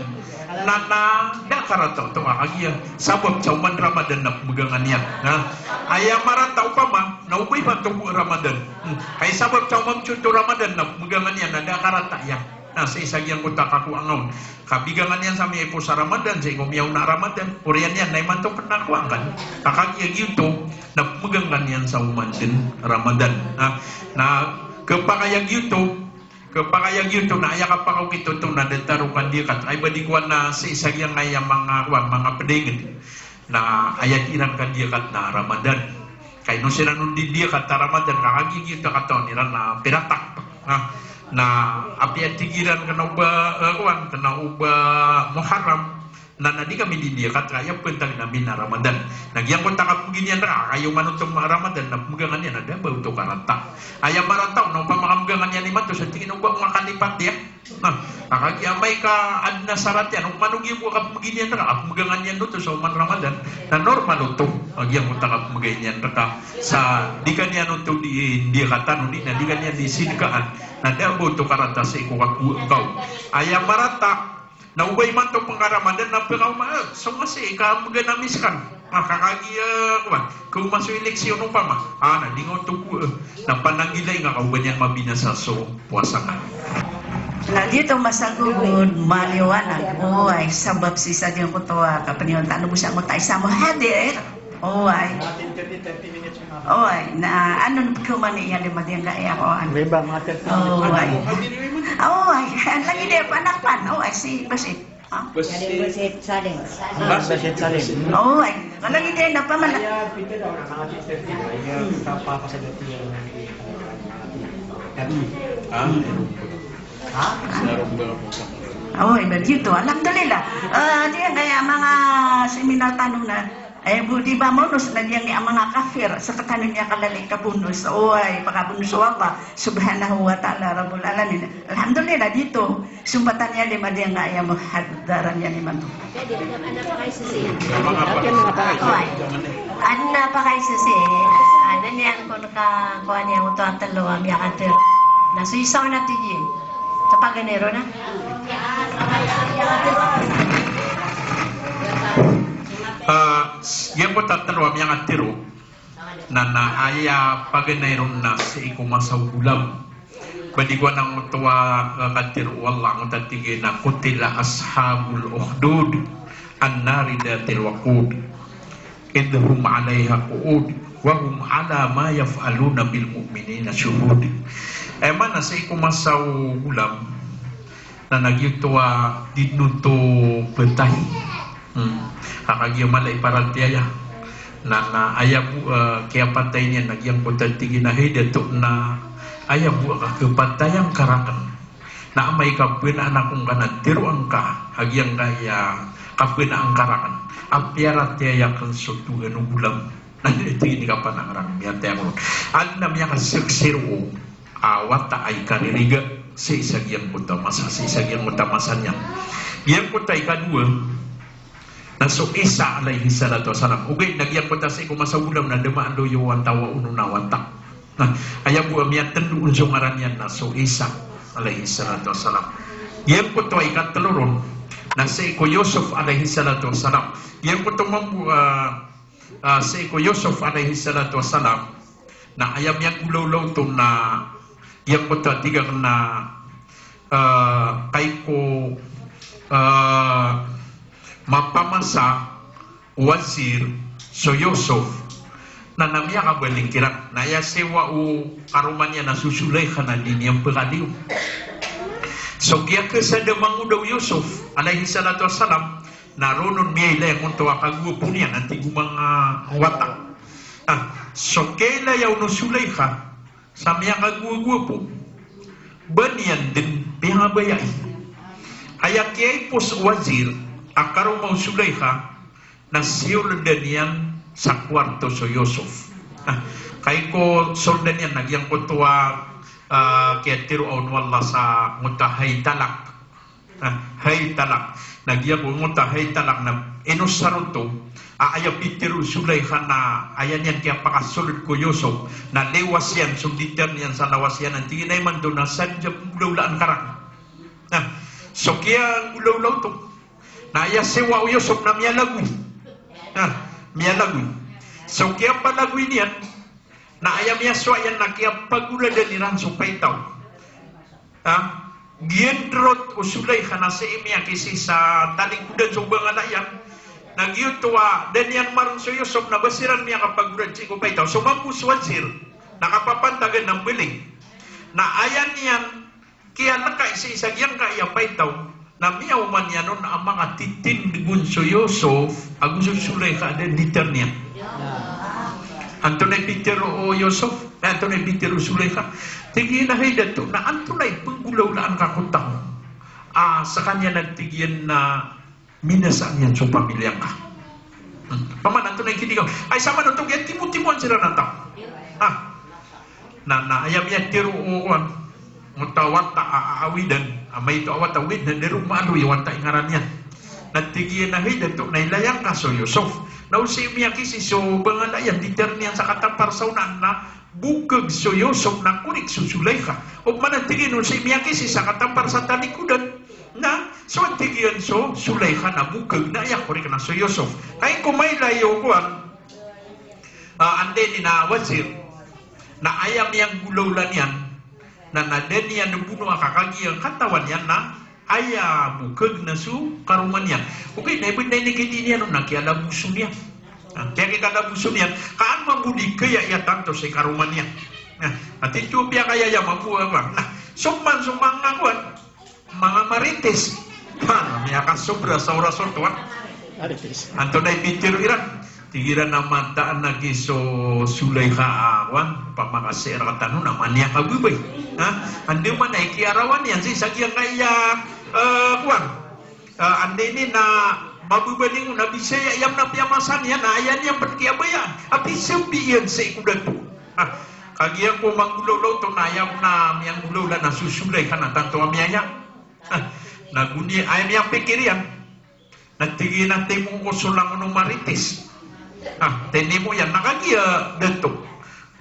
Na, na da a karata oto ka kagiya sabap sa oman Ramadan na pmbgan iyan. Na aya marata opama na o ba imanto bo Ramadan. Hmm. Kay sabap sa oman oto Ramadan na pmbgan iyan na da a karata iyan. Na sii sa giyangkoto a kakowa angka on. Ka pmbgan iyan sa miyaipos a Ramadan, sii ko miyaona a Ramadan. Oriyan iyan na imanto pn na kowa angka. Ka kagiya giyoto na pmbgan iyan sa oman dn Ramadan. Na, na khapakay a giyoto, khapakay a giyoto na aya kapakaokit oto na datar o kandiyakat. Ay ba di kowan na sii sa giyangkaya manga kowan, manga pdaingd. Na aya iran kandiyakat na Ramadan. Kay ino siran on di ndiyakat a Ramadan, ka kagiya giyoto a katawan iran na piratak. Na, na apiya tig iran kna o ba, eh, kowan, kna o ba Muharram. Na, na di kami di ndiyakat, ka aya pntag ami na Ramadan. Na giyangkoto a kapmbgan iyan rka, ka aya oman oto a Ramadan na pmbgan iyan na da a ba oto karata. Aya marata on na opama ka pmbgan iyan imanto sa tig iyan o ba manga kalipat iyan. Na, ka kagiya amay ka adn a sarat iyan, o man o giya bo a kapmbgan iyan rka, a pmbgan iyan oto sa oman Ramadan, na normal oto. A giyangkoto a kapmbgan iyan rka sa di ka niyan oto di, di ndiyakat tano di, na di ka niyan di sidkaan. Na da a ba oto karata sii ko kakowa angka on. Aya marata, na o ba imanto pn ka Ramadan na pkaoma, eh, so nga sii ka pmbgan ami skano. Na ka kagiya, eh, kowan, kaoma so eleksyon opama. Ah, na di nga oto bo, eh, na pananggilai nga ka o ba niyan mabinasa so powasa ngka. Na giyoto masagogod, maliwanag. Oway, sabap sii sa giyangkoto a kapniyawatan tano bo sangkoto a isa a muhadir. Oway. Oway, na ano na pkhawman iyan di madiyangka aya kowan. Oway. Oway, lagid iyan panak pan. Oway, si Basit. Ah? Basit Salim. Basit Salim. Oway, lagid iyan na pamana. Oway, ba giyoto. Alhamdulillah. Eh, diyangkaya manga seminar tano na Aya bo di ba monos na giyangkaya manga kafir, sktano niyan kalala i kabonos. Oway, pakabonos o Allah subhanahu wa ta'ala, rabbul alamin. Alhamdulillah, giyoto. Sompatan iyan di madiyangkaya muhadara niyan imanto. Oway. Adn a pakaisa sii, adn iyan kon ka, kowan iyan oto a tlo a miyakatharo. Na so isa on na tig iyan. Tapaganay ron na. Ah, giyangkoto a tlo a miyakatharo na, na aya paganay ron na sii ko masa o golam. Ba di ko anan oto a, ah, katharo o Allah, angkoto a tig iyan a qutila ashabul ukhdud, annari dhatil waqud. Idh hum 'alaiha qu'ud wa hum 'ala ma yaf'aluna bil mu'minina syuhud. Aya maana sii ko masa o golam na, na giyoto a di dn oto phatay. Hmm. Ka kagiya mala i paratiyaya. Na, na aya bo, eh, kiyapatay niyan na giyangkoto a tig iyan a hay dato na aya bo a kapatayan ka rakn. Na amay ka phanaan ako ngka na tharoa ngka a giyangkaya kaphanaan ka rakn a piyaratiyaya akn so Tohan o golam. Na tig iyan i kaphanaan ka rakn, miyatiyaya ako ron. Adn a miyakasaksi roo a wata a ikaririga sii sa giyangkoto a masa, sii sa giyangkoto a masa niyan. Giyangkoto a ikadowa na so Isa alayhis salatu wassalam. Ogaid na giyangkoto a sii ko masa o golam na da maandoy o wata, wa ono na wata. Na aya bo a miyatndo on so ngaran iyan na so Isa alayhis salatu wassalam. Giyangkoto a ikatlo ron na sii ko Yusuf alayhis salatu wassalam. Giyangkoto mambo, ah, ah, sii ko Yusuf alayhis salatu wassalam na aya miyagolawla oto na giyangkoto a tig akn na Ah, kagiya ko, ah, mapamasa o wazir so Yusuf, na, na miyakabaling kiran. Na aya siyowa o karoma niyan na so Sulaikha na di niyan pkaliyo. So kiyakasada mangoda o Yusuf, alayhis salatu wassalam, na roo on miyailay angkoto a kagwapo niyan, antaa go manga wata. Ah, so kiyailaya on o Sulaikha, sa miyakagowagowapo. Ba niyan dn piyangabayai. Aya kiyaipos o wazir a karoma o Sulaikha, na siyoldan iyan sa kowarto so Yusuf. Ah, kagiya ko soldan iyan na giyangkoto a, ah, kiyatharoa on o Allah sa ngoto a hay talak. Ah, hay talak. Na giyangkoto a hay talak na inosar oto a aya pitharo o Sulaikha na aya niyan kiyapakasold ko Yusuf na lawas iyan, so ditharo niyan sa lawas iyan, na tig iyan a imanto na sadn sa pnggolawlaan ka rakn. Ah, so kiyanggolawla oto na aya siyowa o Yusuf na miyalagoy. Ah, miyalagoy. So kiyapalagoy niyan, na aya miyasowa iyan na kiyapagoladan iran so paitaw. Ha? Giyandrot o Sulaikha na sii miyakisi sa talikodan so bangala iyan. Na giyoto a da niyan maron so Yusuf na ba siran miyakapagolad sii ko paitaw. So mambo so wazir na kapapantagan na mbaling. Na aya niyan kiyalekay sii sa giyangkaya paitaw, na miyaoma niyan on a manga titindg on so Yusuf ago so Sulaikha a da ditharo niyan. Antonaa i pitharo o Yusuf? Eh, antonaa i pitharo o Sulaikha? Tig iyan a hay dato, na antonaa i pnggolawlaan ka ko taw a skaniyan na tig iyan na minasaan iyan so pamilya ngka. Hmm. Paman antonaa i kinigaw? Ay, saman oto giya timotimoan siran a taw. Ah. Na, na aya miyatharo o kowan, ngoto a wata a, a, awidan, a maito a wata a awidan, da roo maaloy a wata i ngaran iyan. Na tig iyan a hay dato, na ilaya ngka so Yusuf. Na o sii miyakisi so bangala iyan, ditharo niyan sa katampar sa onaan na bokag so Yusuf na korik so Sulaikha. Opama na tig iyan o sii miyakisi sa katampar sa talikodan, na so tig iyan so Sulaikha na bokag, na aya korik na so Yusuf. Kagiya ko mailay o kowan, ah, anday ini na wazir, na aya miyanggolawla niyan na, na da niyan bonoa ka kagiya katawan iyan na aya bokag na so karoma niyan. Ogaid na ibt na inikidi niyan on na kiyalaboson iyan. Ah, kiyakikalaboson iyan, ka an mambo di kaya iya tanto si karoma niyan. Na, ati tiyo piyakaya iya mambo a ba. Na, so man so manga kowan, manga marites. Ha, miyakasobra sa oras oto, ha? Marites. Antonaa i pitharo iran? Tig iran a mataan a giya so Sulaikha a kowan, opama ka sii rktano na miyakababay. Ha? Anday man a ikiyarawan iyan sii sa giyangkaya, eh, kowan. Eh, anday ini na mababaling on a bisa iyan, iyan na piyamasa niyan, na aya niyan pn kiyabayaan a pisambi iyan sii ko dato. Ha? Kagiya ko manggolawla oto na aya ko na miyanggolawla na so Sulaikha na tanto a miyaya. Ah, na goni aya miyapikir iyan. Na tig iyan a timo ko so langon o marites. Ah, tinimo iyan na kagiya dato.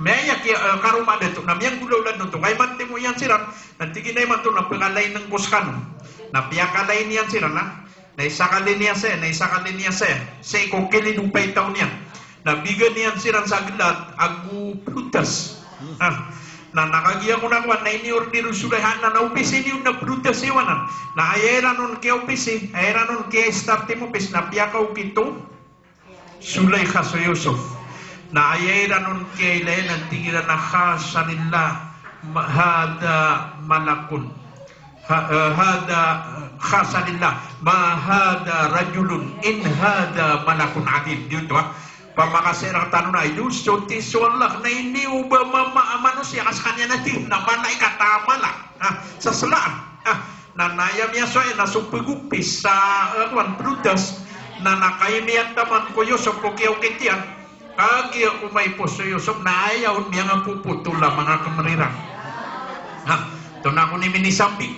Miyaya kiya, eh, karoma dato. Na miyanggolawla oto. Ka imanto timo iyan siran. Na tig iyan a imanto na pkalain ko skano. Na piyakalain iyan siran, na. Na isakali niyan saya, na isakali niyan saya. Sii ko kilid o paitaw niyan. Na bigan iyan siran sa glat ago prutas. Ah, na, na kagiya ko na kowan na iniorder o Sulaikha na, na opisi niyo na prutas iwanan. Na aya iran on kiyaopisi, aya iran on kiya-start i mopis, na piyakaokit o Sulaikha so Yusuf. Na aya iran on kiyailay na tig iran a khasha lillah, ma-, hadha malakun. Ha-, eh, hadha, khasha lillah, ma hadha rajulun, in hadha malakun adhim. Giyoto, ha. Opama ka sii rktano na, iyo so ti so Allah na iniyoba mama a manosiya ka skaniyan a ti na malaikat a mala. Ha, sa slaan. Ha, na, na aya miyasowa iyan na so pagopis sa, eh, kowan, prutas. Na, na kagiya miyantaman ko Yusuf ko kiyaokit iyan. Kagiya ko maipos so Yusuf na aya on miyangapopotola manga kmr iran. Ha, oto na ako ini minisambi.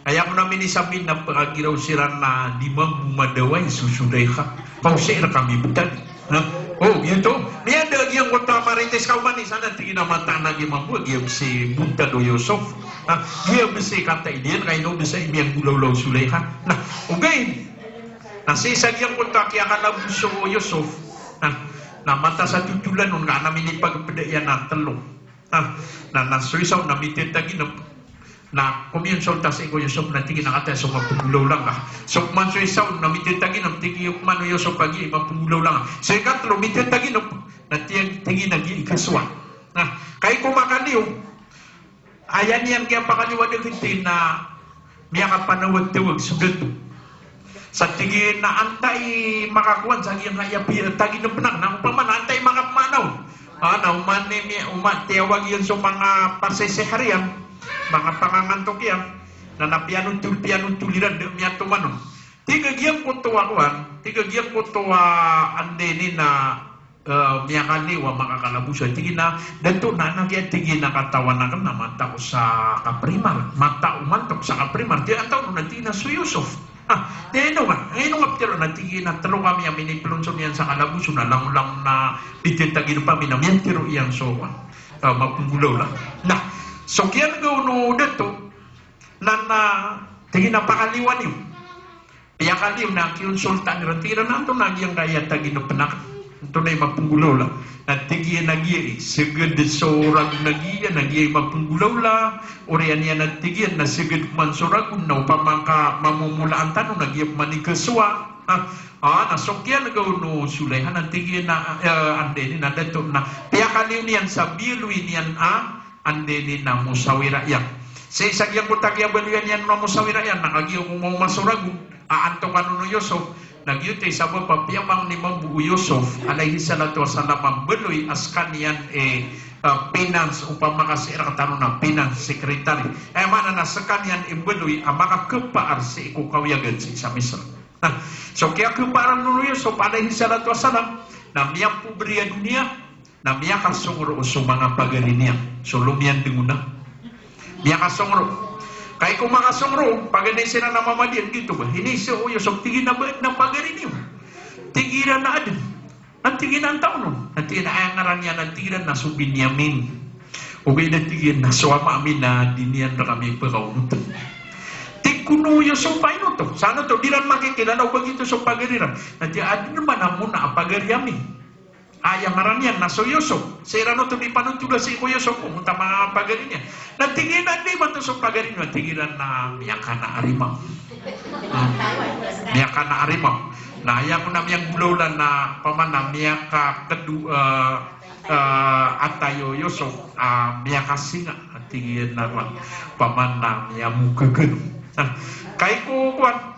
Aya ko na minisambi na pkagiraw siran na di mambo madaway so Sulaikha. Ka o sii rka mibtad. Ha? O, giyoto. Miyada giyangkoto a marites ka oman i sa na tig iyan a mataan a giya mambo, giya bs i bontad o Yusuf. Ha? Giya bs i kataid iyan, ka ino bs i miyanggolawla o Sulaikha. Na, ogaid. Na sii sa giyangkoto a kiyakalaboso o Yusuf. Na, na mataan sa totolan on ka an a minipagpda iyan a tlo. Ah, na, na so isa on na mitataginep. Na komiyon so olta sii ko Yusuf na tig iyan a kataya so mapenggolawla ngka. So pman so isa on na mitataginep, tig iyan pman o Yusuf a giya i mapenggolawla ngka. So ikatlo mitataginep, na tig iyan, tig iyan a giya i kasowa. Na kagiya ko makaliyo, aya niyan kiyapakaliyo a da kiti na miyakapanawagtawag so dato. Sa tig iyan na antai makakowan sa giyangkaya piyataginep aken, na opama na antai makapmaana on. Ah, na oman i mi-, oman tiyawag iyan so manga pasisihir iyan, manga pangangantok iyan. Na, na piyanotol, piyanotol iran, da miyatoman on. Tig a giyangkoto a kowan, tig a giyangkoto a, anda ini na, eh, miyakaliyo a manga kalabosan. Tig iyan a, dato, na aya, tig iyan, a katawan aken na matao sa kaprimar, matao mantok sa kaprimar. Tig iyan a, antaa on? Na tig iyan a so Yusuf. Ah, tig iyan a, ino nga, ino nga pitharo? Na tig iyan a telo kami a minipelonso niyan sa kalabosan na langolangon a di tataginep ami na miyatero iyan so, ah, mapenggolawla. Na so kiyanegaw o dato na, na tig iyan a pakaliyowa niyo. Piyakaliyo na kiyosoltan iran, tig iran a antonaa giyangkaya taginepen aken, antonaa i mapenggolawla. Na tig iyan a giya i seged so ragon a giya na giya i mapenggolawla. Oriyan iyan a tig iyan na seged man so ragon na opama ka mamomolaan tano na giya pman i kasowa. Ah, ah, na so kiyanegaw o Sulayha na tig iyan a, eh, anda ini na dato, na piyakaliyo niyan sa biyaloy niyan a, anda ini na mosawira iyan. Sii sa giyangkoto a kiyabaloyan iyan na mosawira iyan na kagiya ko maoma so ragon a antokan on o Yusuf, na giyoto i sabap a piyamangnimambo o Yusuf alayhis salatu wassalam a mbaloy a sekaniyan i, eh, finance, opama ka sii rektano na finance secretary. Aya maana na sekaniyan i mbaloy a makakepaar sii ko kawiyagan sii sa Misra. Na so kiyakepaar on o Yusuf alayhis salatu wassalam na miyapobre a doniya, na miyakasongro so manga pagari niyan. So lomiyandeng on na miyakasongro. Kagiya ko makasongro, paganay siran a mamadiyan, giyoto ba, iniiza o Yusuf, tig iyan a ba aden a pagari niyo? Tig iran a aden. Na tig iyan a antaa on? Na tig iyan a aya ngaran iyan, na tig iran na so Binyamin. Ogaid na tig iyan na so ama ami na di niyan rekami pekaonoten. Tig kon o Yusuf a ino oto? Sa ano oto? Di iran makikilala o ba giyoto so pagari iran. Na tig iyan a aden man a mona a pagari ami. Aya ngaran iyan na so Yusuf. Sii ran oto di panotola sii ko Yusuf, o manga pagari niyan. Na tig iyan a anda i ba oto so pagari niyo? Tig iran na miyakana a rimaw. Hmm. Miyakana a rimaw. Na aya kon a miyanggolawla na opama na miyakakedo, eh, eh, atay o Yusuf, ah, miyakasinga, tig iyan a kowan. Opama na miyamogegan. Na kagiya ko kowan,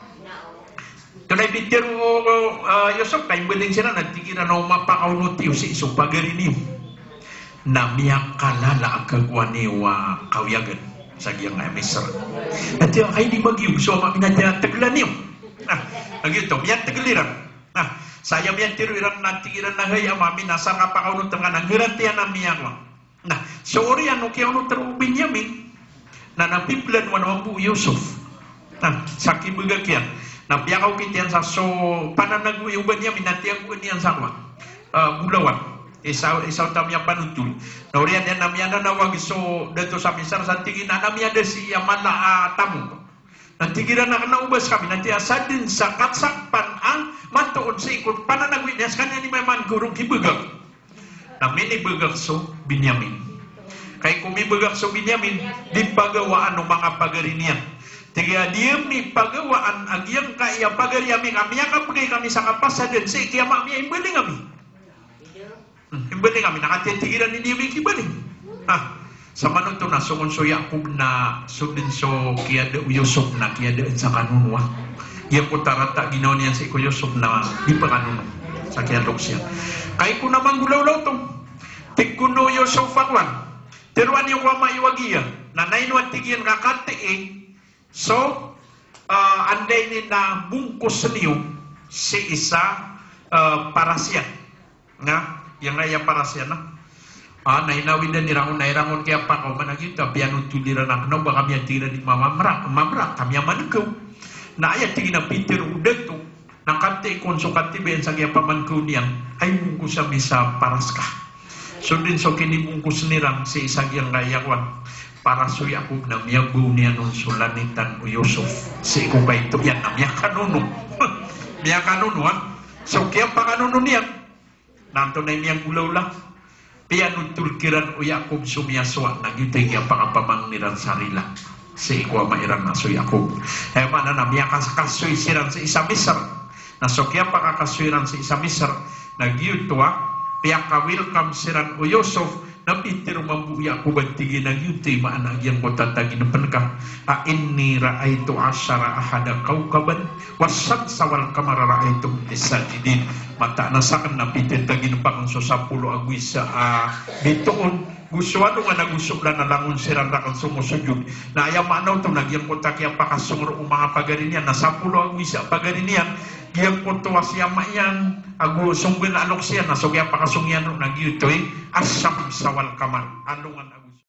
Tonaa i pitharo o, o, ah, Yusuf, ka imbaling siran na tig iran a o mapakaonot iyo sii so pagari niyo na miyakalala a kakowa niyo a kawiyagan sa giyangkaya Misra. Na tig iyan a, ay di magiyog so ama mi na tig iyan a tegelan iyo. Ah, a giyoto, miyategel iran. Ah, sa aya miyatharo iran na tig iran a hay ama mi na sa kapakaonot ngka na nggaran tiyan a miyakowa. Na so oriyan o kiyaonot roo o Binyamin, na, na piplanowan mambo o Yusuf. Na sa kibagak iyan, na piyakaokit iyan sa so pananagowi o Binyamin na tiyagoan iyan sa kowan, eh, bolawan. Isa, isa oto a miyapanotol. Na oriyan iyan na miyananawag so dato sa Misra sa tig iyan a na miyada sii a mala a tamok. Na tig iran a kena o ba sekami, na tig iyan a sadn sa kasakpan a matoon sii ko pananagowi niyan, sekaniyan i mayaman ko roo kibagak. Na minibagak so Binyamin. Kagiya ko mibagak so Binyamin, di pagawaan o manga pagari niyan. Tig iyan a di ami pagawaan a giyangkaya pagari ami ka miyakabgay kami sa kapasadan sii ki ama mi a imbaling ami. Hmm, imbaling ami, na katii tig iran a di ami kibaling. Ah, samanoto na songon so Yakob na so dn so kiyada o Yusuf na kiyadaan sa kanonoa. Giyangkoto a rata a ginawa niyan sii ko Yusuf na di pkanono sa kiyaloks iyan. Kagiya ko na manggolawla oto, tig kon o Yusuf a kowan, tharoa niyo ko ama iyo a giya, na ino a tig iyan ka katii so, ah, anda ini na bongkos niyo sii sa, ah, paras iyan. Na giyangkaya paras iyan na, ah, na inawidan iran on, na iran on kiyapakaoma, na giyoto a piyanotol iran a kena o ba kami a tig iran i mamamrak, mamrak kami a mankaw. Na aya tig iyan a pitharo o dato na katii kon so katibayan sa giya pamankaw niyan, ay bongkos ami sa paras ka. So dn so kinibongkos iran sii sa giyangkaya kowan, paras o Yakob, na miyabaw niyan on so lanitan o Yusuf. Sii ko kaito iyan na miyakanono. Miyakanono, ha? So kiyapakanono niyan, na antonaa i miyanggolawla? Piyanotol kiran o Yakob so miyasowa, na giyoto i kiyapakapamangni iran sa rila. sii ko ama iran a so Yakob. Aya maana na miyakakasoy siran sii sa Misr. Na so kiyapakasoy iran sii sa Misr na giyoto a piyaka-welcome siran o Yusuf, na pitharo mambo o Yakob a tig iyan a giyoto i maana giyangkoto a taginpn ka a inni ra'aytu ashara ahada kawkaban was-shamsa wal-qamara ra'aytuhum li sajidin. Mataan a sakn na pitharo taginpn akn so sapolo ago isa a bitoon, go so alongan ago so olan a langon siran rakn so mosojod. Na aya maana oto na giyangkoto a kiyapakasong roo o manga pagari niyan na sapolo ago isa a pagari niyan, giyangkoto a si ama iyan ago so nggalbk iyan na so kiyapakasong iyan roo na giyoto i ash-shamsa wal-qamar, alongan